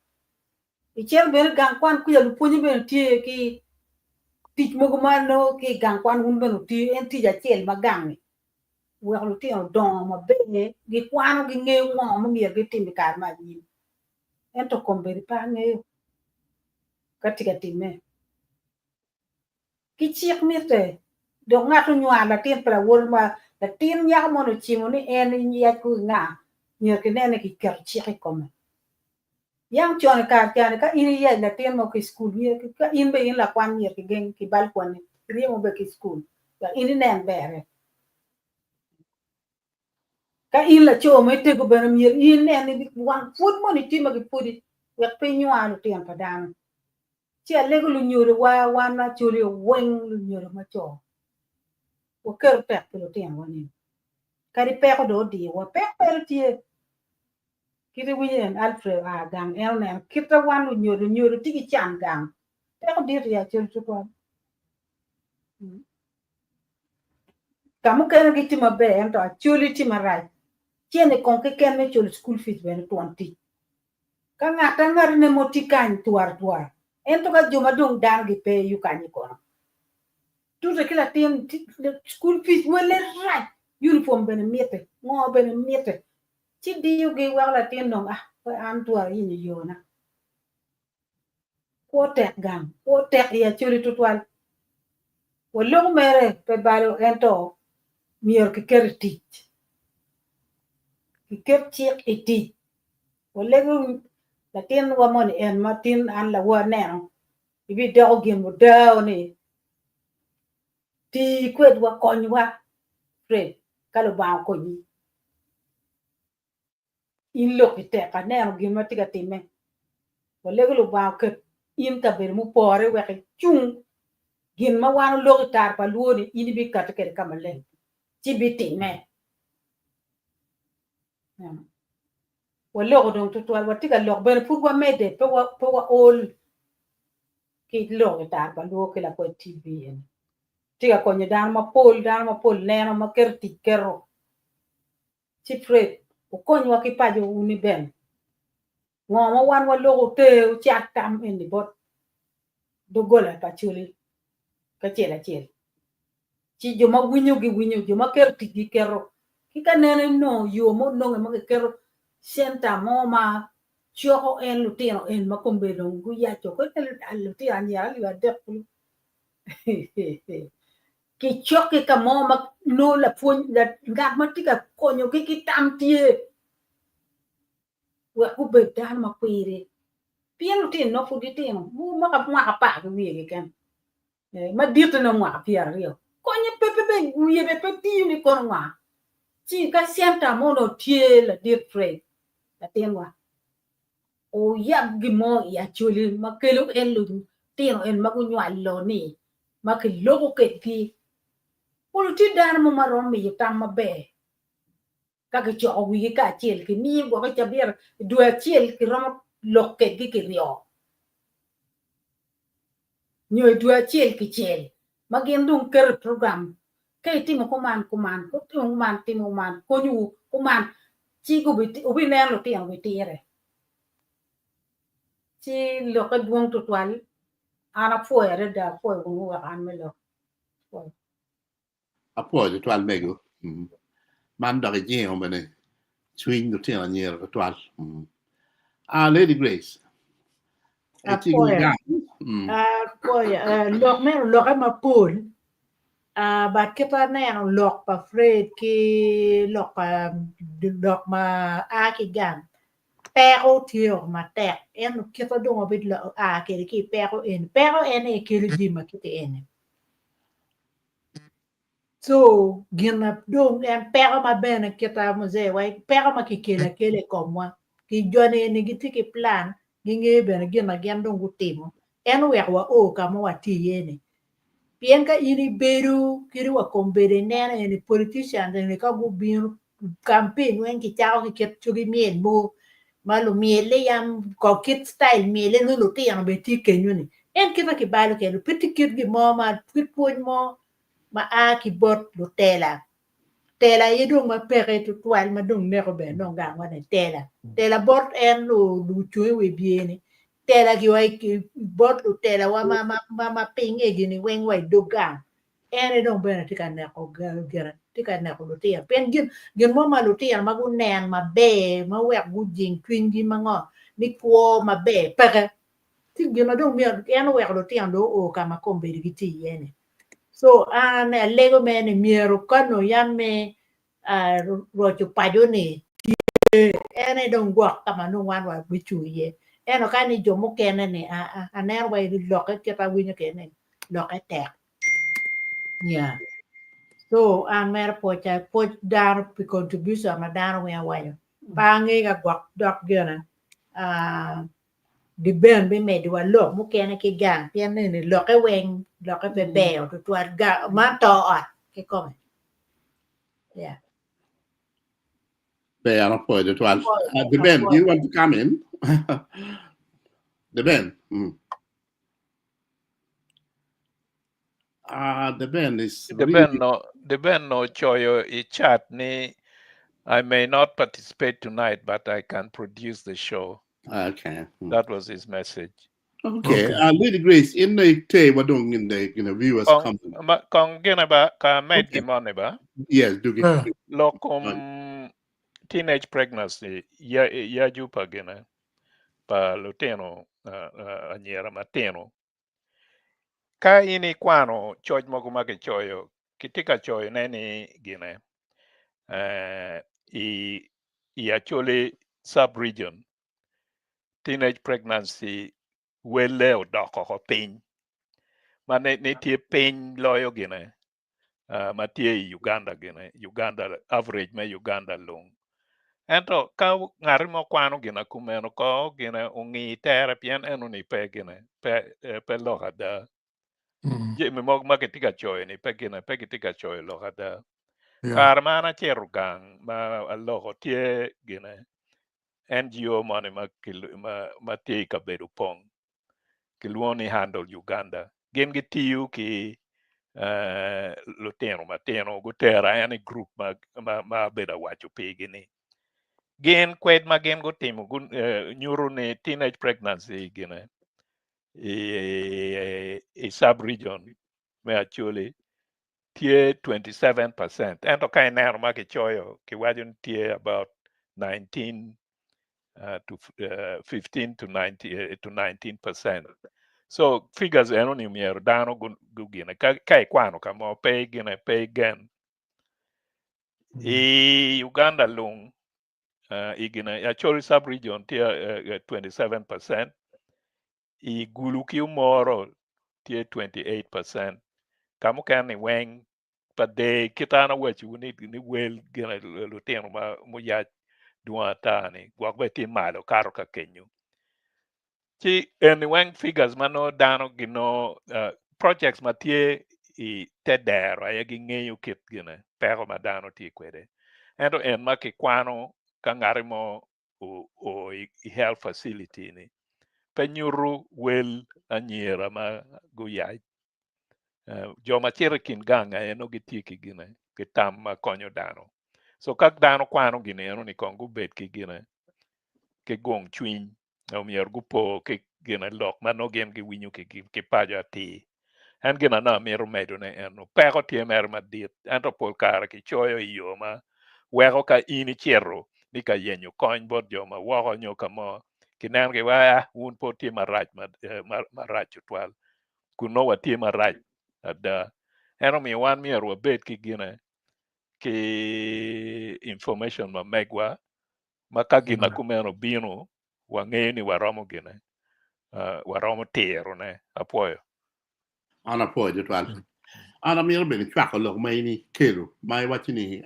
Icito bene i gang kwan kuca lupwonye bene tye ki tic mogo ma nongo ki i gang kwan wun bene wutiyo en tic acel ma gang-ngi weko lutino odongo maber gikwano gingeyo ngo ma myero gitim i kare me anyim. Ento kombeddi pe angeyo ka tye ka timme. Ki cik mitte, dok ngat onywaro latin pa lawote ma latin nyako moni ocimo ni en yac ki nga, myero kinen ni kiketo cik i kome. Yang con i kare cani ka in iyac latin mo ki i cukul, ka in bene in lakwan myero kigeng kibal kwanni, kiryemo bene ki i cukul wek in inen berre. Ka in laco ma itego bene myero in inen ni wang pwod moni tye ma gipwodi wek pe inywar lutino pa dano. Ci alego lunyodowa wan Acholi weng lunyodo ma co waketo tek pi lutinowa ni kadi peko dong odiyowa peko mere tye kit iwinyo en Alfred oa gang en oneno kite wan lunyodo nyodo tye ki can gang peko dit i Acholi tutwal. Ka mukene gitye maber ento Acholi tye marac cene kong keken me culo school fees bene twon tic. Ka ngat angatine mo tye kany twara twara, ento ka jo ma dong dano gipe iyo kanyi kono? Tute ki latin school fees welle rac, uniform bene mitte, ngo bene mitte, ci diyogi weko latin dong ah pe an twara yenyo yona. Kwo tek gang, kwo tek i Acholi tutwal. Waloko mere pe balo ento myero kiket i tic. Kiket cik i tic. Walego latinwa moni en ma tin an lawo aneno ibidoko gin mudao ni tii kwedwa konywa Fred ka Lubanga okonyi. In lokki tek, aneno gin ma tye ka timme. Walego Lubanga oket in kabedo mupore wek icung gin ma wan oloko i tar pa lwoni in ibikati kwede ka maleng ci bitimme. Waloko dong tutwal, watye ka lok bene pud wamedde pe waol ki lok i tar pa lwo ki lakwed TV eni. Tye ka konyo dano mapol, dano mapol neno ma keto tic keto. Ci Fred, wukonywa ki paco wuni bene. Ngo ma wan waloko ter wucat tam eni bot doggola pa Acholi kacel acel. Ci jo ma winyo giwinyo, jo ma keto tic giketo. Ki ka nene nongo yo mo nonge ma giketo centa mo ma coko en lutino en ma kombeddi dong guyaco kwede lutino anyira alip adek kulu. Kicokke ka mo ma nongo lapwony, ngat ma tye ka konyogi ki tam tye wek gubed dano ma kwiri. Pien lutino nongo pud gitino, mogo mwaka mwaka apar ki wiye keken, maditte nongo mwaka pyeraryo. Konye pe, pe wiye bene pe tiyo ni kono nga. Ci ka centa mo onongo tye ladit Fred, latinwa, Wuyab gin mo i Acholi ma kelo en lutino en ma gunywalo ni ma kiloko kedgi. Olo tye dano mo ma romo miyo tam maber ka kicoko wigi kacel kimiyo gwok i cabit i dwe acel kiromo lok kedgi kiryo nyo i dwe acel kicel ma gin dong keto i program ka itimo kuman kuman timo kuman timo kuman konyowu kuman ci wubineno lutino gitire ci lokke dwong tutwal an apwoyo adada apwoyo wun wuweko an me lok apwoyo. Apwoyo tutwal mego. Man dok ijingo bene cwiny lutino anyira tutwal. Ah, Lady Grace. Apwoyo. Apwoyo. Lok meno olokke mapol. But kit aneno lok pa Fred ki lok pa lok ma a ki gang peko tye o matek ento kite dong wabit a kwede ki i peko eni peko en aye kelo jami ma kiti eni. So gin na dong en peko ma bene kita muzee wa peko ma kikelo akela i komwa ki joni eni gitye ki plan gingeyo bene gin ma gin dong gutimo en oweko wa o ka ma watye iye ni pien ka in ibedo kadi wa kombedo ineno eni politicians eni ka gubino campaign weng kicako ki kit cogi myel mogo ma lumyelle yam ko kit style myelle nongo lutino bene tye kenyo ni en kit ma kibalo kwede pe tye kit gin mo ma kit pwony mo ma a ki bot lutela tela aye dong ma peke tutwal ma dong neko bene dong gangwa ni tela tela bot en lucung i wi bye ni tela giwa bot lutelawa ma piny egi-ni weng wa i dog gang En aye dong bene tye ka neko gire, tye ka neko lutino. Pien gin, gin mo ma lutino ma gunen maber, ma wek gujing cwinygi ma ngo, ni kwo maber peke. Ci gin ma dong myero, en oweko lutino dong oo ka ma kombeddi gitye iye-ni. So an alego mere ni myero ka nongo yam me roco paco-ni tye, en aye dong gwok ka ma nongo wan wabicung iye. Ento ka ni jo mukene-ni, aa, aneno wai lokke kit ma awinyo kwede-ni, lokke tek. Yeah. So an mere pwoca, pwoc dano pi contribution ma dano weng owaco. Pe ange ka gwok dok gene. Uh, Diben bimediwa lok mukene ki gang pien eni lokke weng lokke pe ber tutwal man to ot kikome. Yeah. Ber an apwoyo tutwal. Diben, do you want to come in? Diben. Diben is Diben no Diben no ocoyo i chat ni I may not participate tonight but I can produce the show. Okay. That was his message. Okay. Okay. Lady Grace, in the te wadong in the in the viewers Kong comment. ma, kong gine ba ka med Okay. gimoni ba Yes, do get. Yeah. lok kom teenage pregnancy ya yacu pa gine pa lutino uh, uh, anyira matino Ka in ikwano coc mogo ma kicoyo, kitye ka coyone ni gine i i Acholi sub-region, teenage pregnancy welle odok oko piny ma ni tye piny loyo gine ma tye i Uganda gine, Uganda average me Uganda lung. Ento ka ngat mo kwano gina kumeno ko gine ongi tere pien eno ni pe gine pe pe lok ada. Jami mogo ma kitye ka coyo ni pe gine pe kitye ka coyo lok ada. Kare ma an acito gang ma aloko tye gine NGO moni ma ma tye i kabedo pong kilwongo ni Handle Uganda. Gin gitiyo ki lutino matino gutera en i gurup ma abedo awaco pigi ni gin kwed ma gin gutimo nyuto ni teenage pregnancy gine i sub region me Acholi tye 27% ento ka ineno ma kicoyo kiwaco ni tye about 19 to 15 to 90 to 19%. So figures eno ni myero dano gugine ka ikwano ka mo pe gine pe igen. I Uganda lung i gine Acholi sub region tye 27%, i Gulu ki Omoro tye 28%, ka mukene ni weng pa der kit an awacowu ni ni wel gine lutino ma muyac dwong ata ni gwok bene tye malo kato ka kenyo. Ci eni weng figures ma nongo dano ginongo uh, projects ma tye i te dero aye gingeyo kit gine peko ma dano tye kwede. Ento en ma kikwano ka ngati mo o, o i, i health facility ni pe nyuto wel anyira ma guyac Jo ma cito i kin gang aye nongo gitye ki gine ki tam ma konyo dano. So ka dano kwano gin eno ni kong gubed ki gine ki gung cwiny omyero gupo ki gine lok ma nongo gin giwinyo ki ki paco atir. En gin anongo amito medone eno peko tye mere madit ento pol kare kicoyo i yo ma weko ka in icito ni ka yenyo kony bot jo ma woko nyo ka mo kineno ki wa wun pud tye marac marac tutwal. kun nongo watye marac ada. En omiyo wan myero wabed ki gine ki information ma megwa ma ka gin ma kumeno obino wangeyo ni waromo gine waromo tirone. Apwoyo. An apwoyo tutwal. An amito bene cwako lok ma in ikelo ma iwaco ni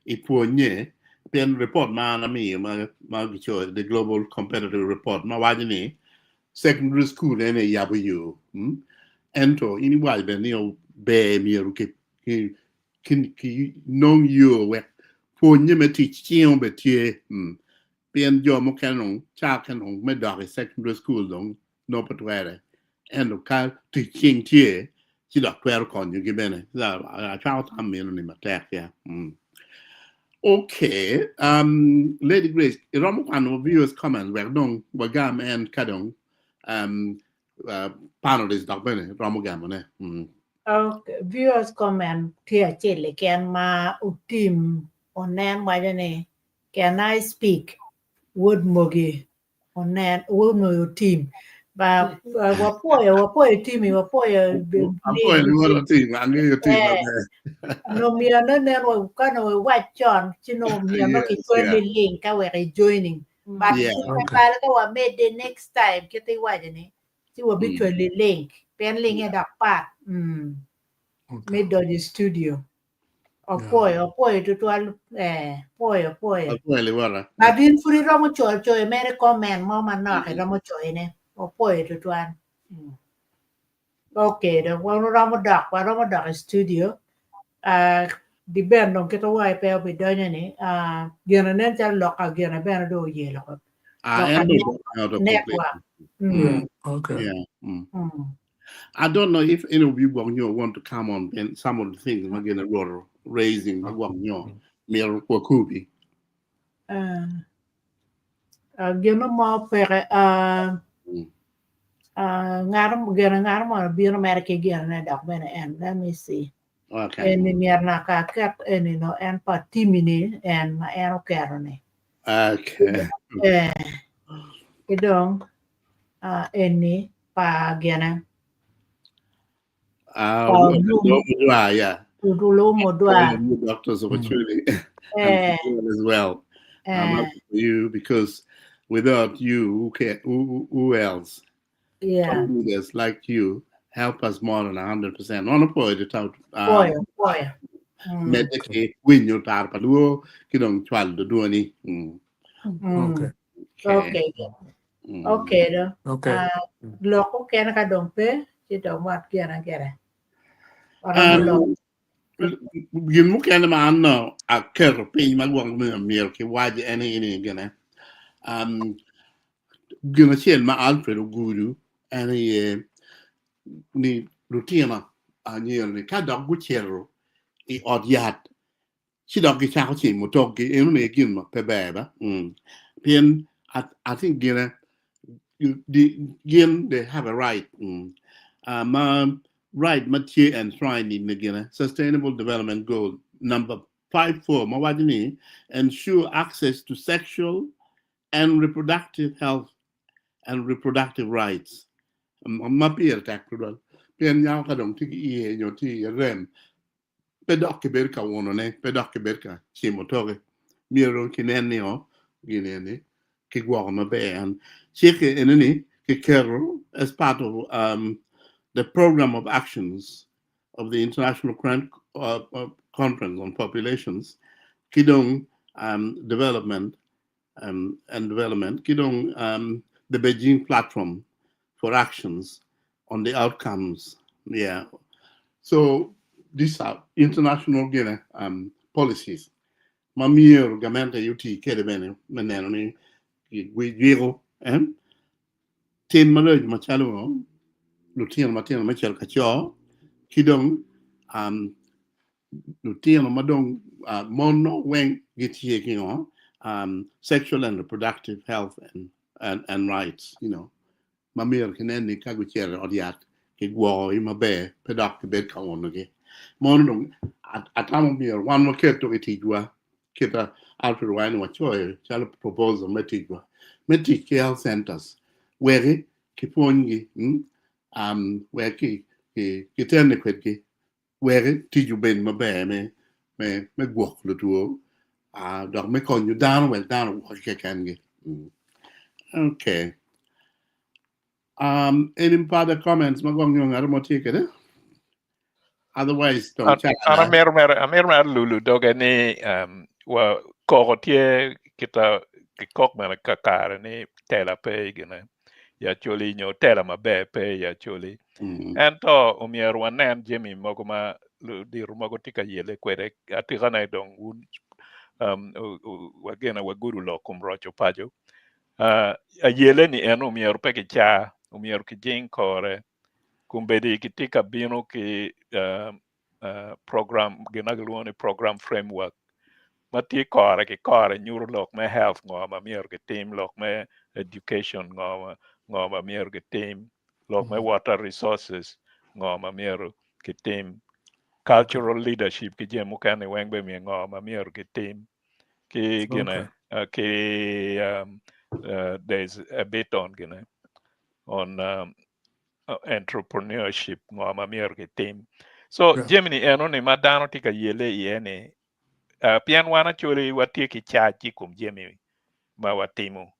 ipwonye pien report ma an amiyo ma gicoyo the global competitive report ma waco ni Secondary school en aye yabo yo ento in iwaco bene ni ber myero ki nong yo wek pwonye me tic cing obed tye pien jo mukene dong ca mukene dong me dok i secondary school dong nongo pe twere ento ka tic cing tye ci dok twero konyogi bene acwako tam meno ni matek ya. Okay, Lady Grace, iromo kwano viewers comments wek dong wagam en ka dong panelists dok bene romo gamone. Okay, viewers comment tye acel keken ma otim onen waco ni can I speak wod mogi onen wod mogi otim ba wapwoyo wapwoyo timi wapwoyo Apwoyo luwot otim, angeyo otim maber. No myero no nen wa ka no iwac con ci no myero no kicwali link ka wek i joining but Yeah. okay. balo ka wamedde next time kit iwaco ni ci wabicwali link pien link-e dok pat me donyo i studio. Opwoyo, opwoyo tutwal, eh, pwoyo, pwoyo. Apwoyo liwara. Ma in pud iromo coyo coyo mere comment mo manok iromo coyone. Opwoyo tutwal. Okay, dong wan waromo dok, waromo dok i studio. Uh, di ben dong kit wa pe obidonyo ni, uh, gine nen calo lok ka gine bene dong oyelo ko. Ah, Lok ka en dong out of network. complete. Mm. Okay. Yeah. Mm. I don't know if any of you Gwangyo want to come on and some of the things we're gonna raising Gwangyo Mir Kwakubi. Uh, gino mo peke, uh, uh, ngato gino ngato mo bino mere ki gino dok bene en. Let me see. Okay. Eni myero naka aket eni no en pa timini en ma en oketo ni. Okay. Eh, ki dong uh, eni pa gine. Pa Mudwa, yeah. Ulu Mudwa. Doctors opportunity Eh, as well. I'm eh, happy for you because without you, who can, who else? yeah. Leaders like you help us more than 100%. Ono po ito tau Pwoyo, pwoyo. Medde ki winyo tar pa luo ki dong chwal do duoni. Okay. Okay. Okay do. Okay. Lok okene ka dong pe, ci dong wat gene gere. Waromo lok. Gin mukene ma an no aketo piny ma gwok mi myero ki wac en ini gine. Gin acel ma Alfred ogudo en aye ni lutino anyira ni ka dok gucito i ot yat ci dok gicako cimo tokgi eno ni gin ma pe ber ba. Pien I think gine gin they have a right ma right ma tye enshrined in the gine Sustainable Development Goal number 5.4 ma waco ni ensure access to sexual and reproductive health and reproductive rights ma pire tek tutwal pien nyako ka dong tye ki iye nyo tye i rem pe dok kibedo ka wonone pe dok kibedo ka cimo toke myero kinen ni o gin eni kigwoko maber en cik eni ni kiketo as part of the program of actions of the International Conference on Populations ki dong development and development ki dong the Beijing Platform for Actions on the outcomes. Yeah. So these are international gine, policies. Ma myero gamente yuti kede bene me neno ni gwijwiko eh? Tim maraco macalo lutino matino me cito ka co ki dong lutino ma dong mon no weng gitye ki ngo sexual and reproductive health and rights, ma myero kinen ni ka gucito i ot yat kigwokogi maber pe dok gibed ka unogi. Mono dong atamo myero wan waket dong i ticwa kita Alfred Wine wacoyo calo proposal me ticwa me tic ki health centers weki kipwonygi wek kitene kwedgi weki tic obed maber me gwoko lutwo dok me konyo dano wek dano ogwokke kekengi. Okay. Any further comments ma gwok nyo ng'ato mo tye kwede? Otherwise, dong An cak amito mere amito mere lulu doge ni wa koko tye kita kikok mere kakare ni tela pe gine i Acholi nyo tela maber pe i Acholi. Ento omyero wanen jami mogo ma ludito mogo tye ka yele kwede atikane dong wun wagene wagudo lok kom roco paco. Ayele ni en omyero pe kicaa, omyero kijing kore. Kombeddi kitye ka bino ki program gin ma kilwongo ni program framework ma tye kore ki kore nyuto lok me health ngo ma myero kitim, lok me education ngo ma myero kitim, lok me water resources ngo ma myero kitim, cultural leadership ki jami mukene weng bene ngo ma myero kitim ki gine ki there's a bit on gine on entrepreneurship ngo ma myero kitim. So jami ni eno ni ma dano tye ka yele iye ni pien wan actually watye ki cac i kom jami ma watimo.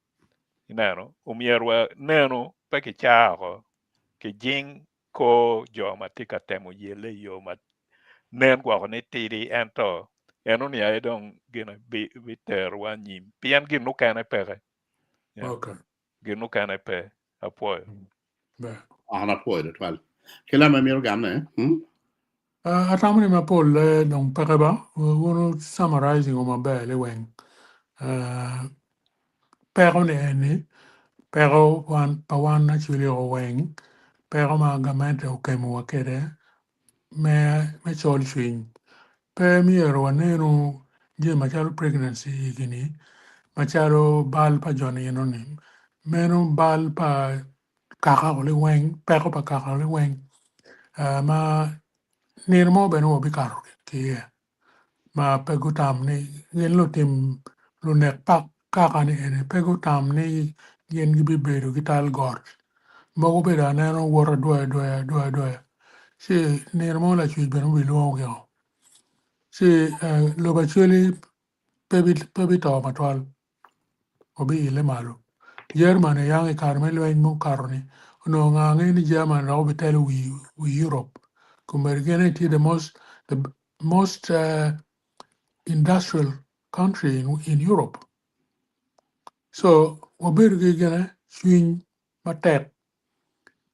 Ineno omyero wanenu pe kicaa oko kijing kor jo ma tye ka temo yele i yo ma. nen gwoko ni tidi ento enoni aye dong gine biterowa anyim pien gin mukene peke. Yeah. Okay. Gin mukene pe. Apwoyo. Ber. An apwoyo tutwal. Ki lama myero gamne. Hmm? Atamo ni mapol eh, dong peke ba. Wunu summarizing o maber liweng. Peko ni eni, peko wan pa wan actually o weng, peko ma gamente okemo wa kede me col cwiny. Pe myero wanenu jami macalo pregnancy gini macalo bal pa jo nino ni. Meno bal pa kaka o liweng, peko pa kaka o liweng ma nino mo bene wabikato ki iye ma pe gutam ni gin lutim lunek pak kaka ni eni pe gutam ni gin gibibedo ki tal got. Mogo bedo aneno woto adwoya adwoya adwoya adwoya ci nino mo lacwec bene obilwongo gio. Ci lobo acwali pe bito matwal obiile malo. Germany yang i kare me lweny mukato ni onongo nga ngeyo ni Germany dok obitelo wi Europe. Kombeddi gin aye tye the most industrial country in Europe. So wabedo ki gine cwiny matek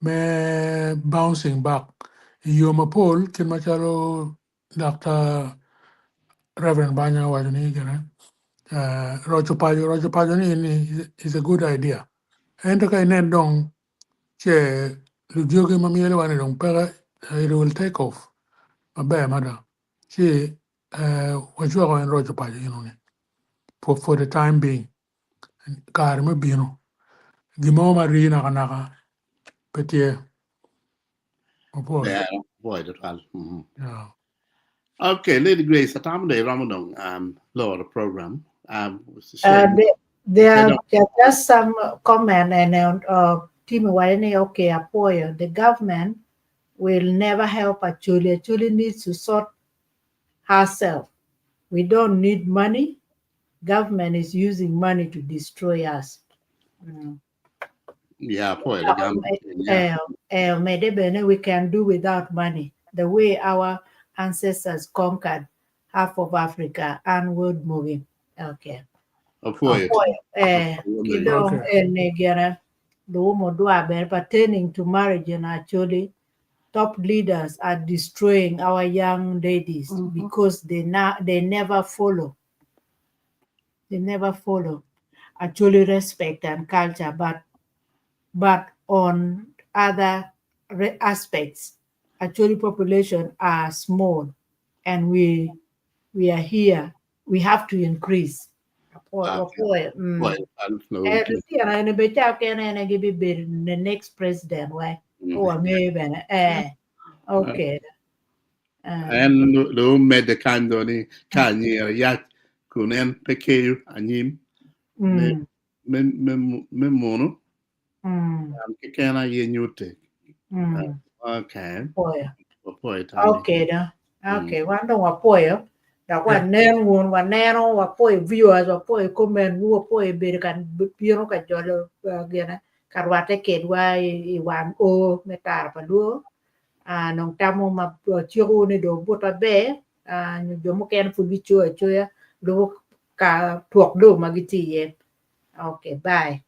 me bouncing back i yo mapol kit macalo Dr. Reverend Banya owaco ni gine roco paco roco paco ni ni is a good idea. Ento ka inen dong ce lujogi ma myelo wa ni dong peke it will take off maber mada ci wacwako en roco paco eno ni for the time being kare me bino gin mo ma rii naka naka pe tye mapol. Ber, apwoyo tutwal. Yeah. Okay, Lady Grace, atamo dong iromo dong loro program. There are just some comment and Timmy Wayne, okay, apwoyo. The government will never help Acholi. Acholi needs to sort herself. We don't need money. Government is using money to destroy us. Yeah, apwoyo lagam. Yeah. Mede bene we can do without money. The way our ancestors conquered half of Africa and world moving. Okay. Apwoyo. Apwoyo. Ki dong ene gire lumo dwa bene pertaining to marriage in Acholi, top leaders are destroying our young ladies because they never follow. They never follow Acholi respect and culture, but on other aspects, Acholi population are small, and we are here. We have to increase. Apwoyo. Apwoyo. Lutino eni be ca kene ene gibibedo the next president we. O angeyo bene. Okay. En lu medde kany do ni ka anyira yac kun en pe keyo anyim me munu an keken aye nyute. Okay. Apwoyo. Apwoyo tani. Okay do. Okay, wan dong wapwoyo. Dok wanen wun, waneno, wapwoyo viewers, wapwoyo comment wu, wapwoyo bedo ka bino ka jolo gine ka rwatte kedwa i wang o me tara pa luo. Nong tamo ma ciko ni dong but maber, nyo jo mukene pud gicoyo acoya lubo ka twok dong ma gitye iye. Okay, bye.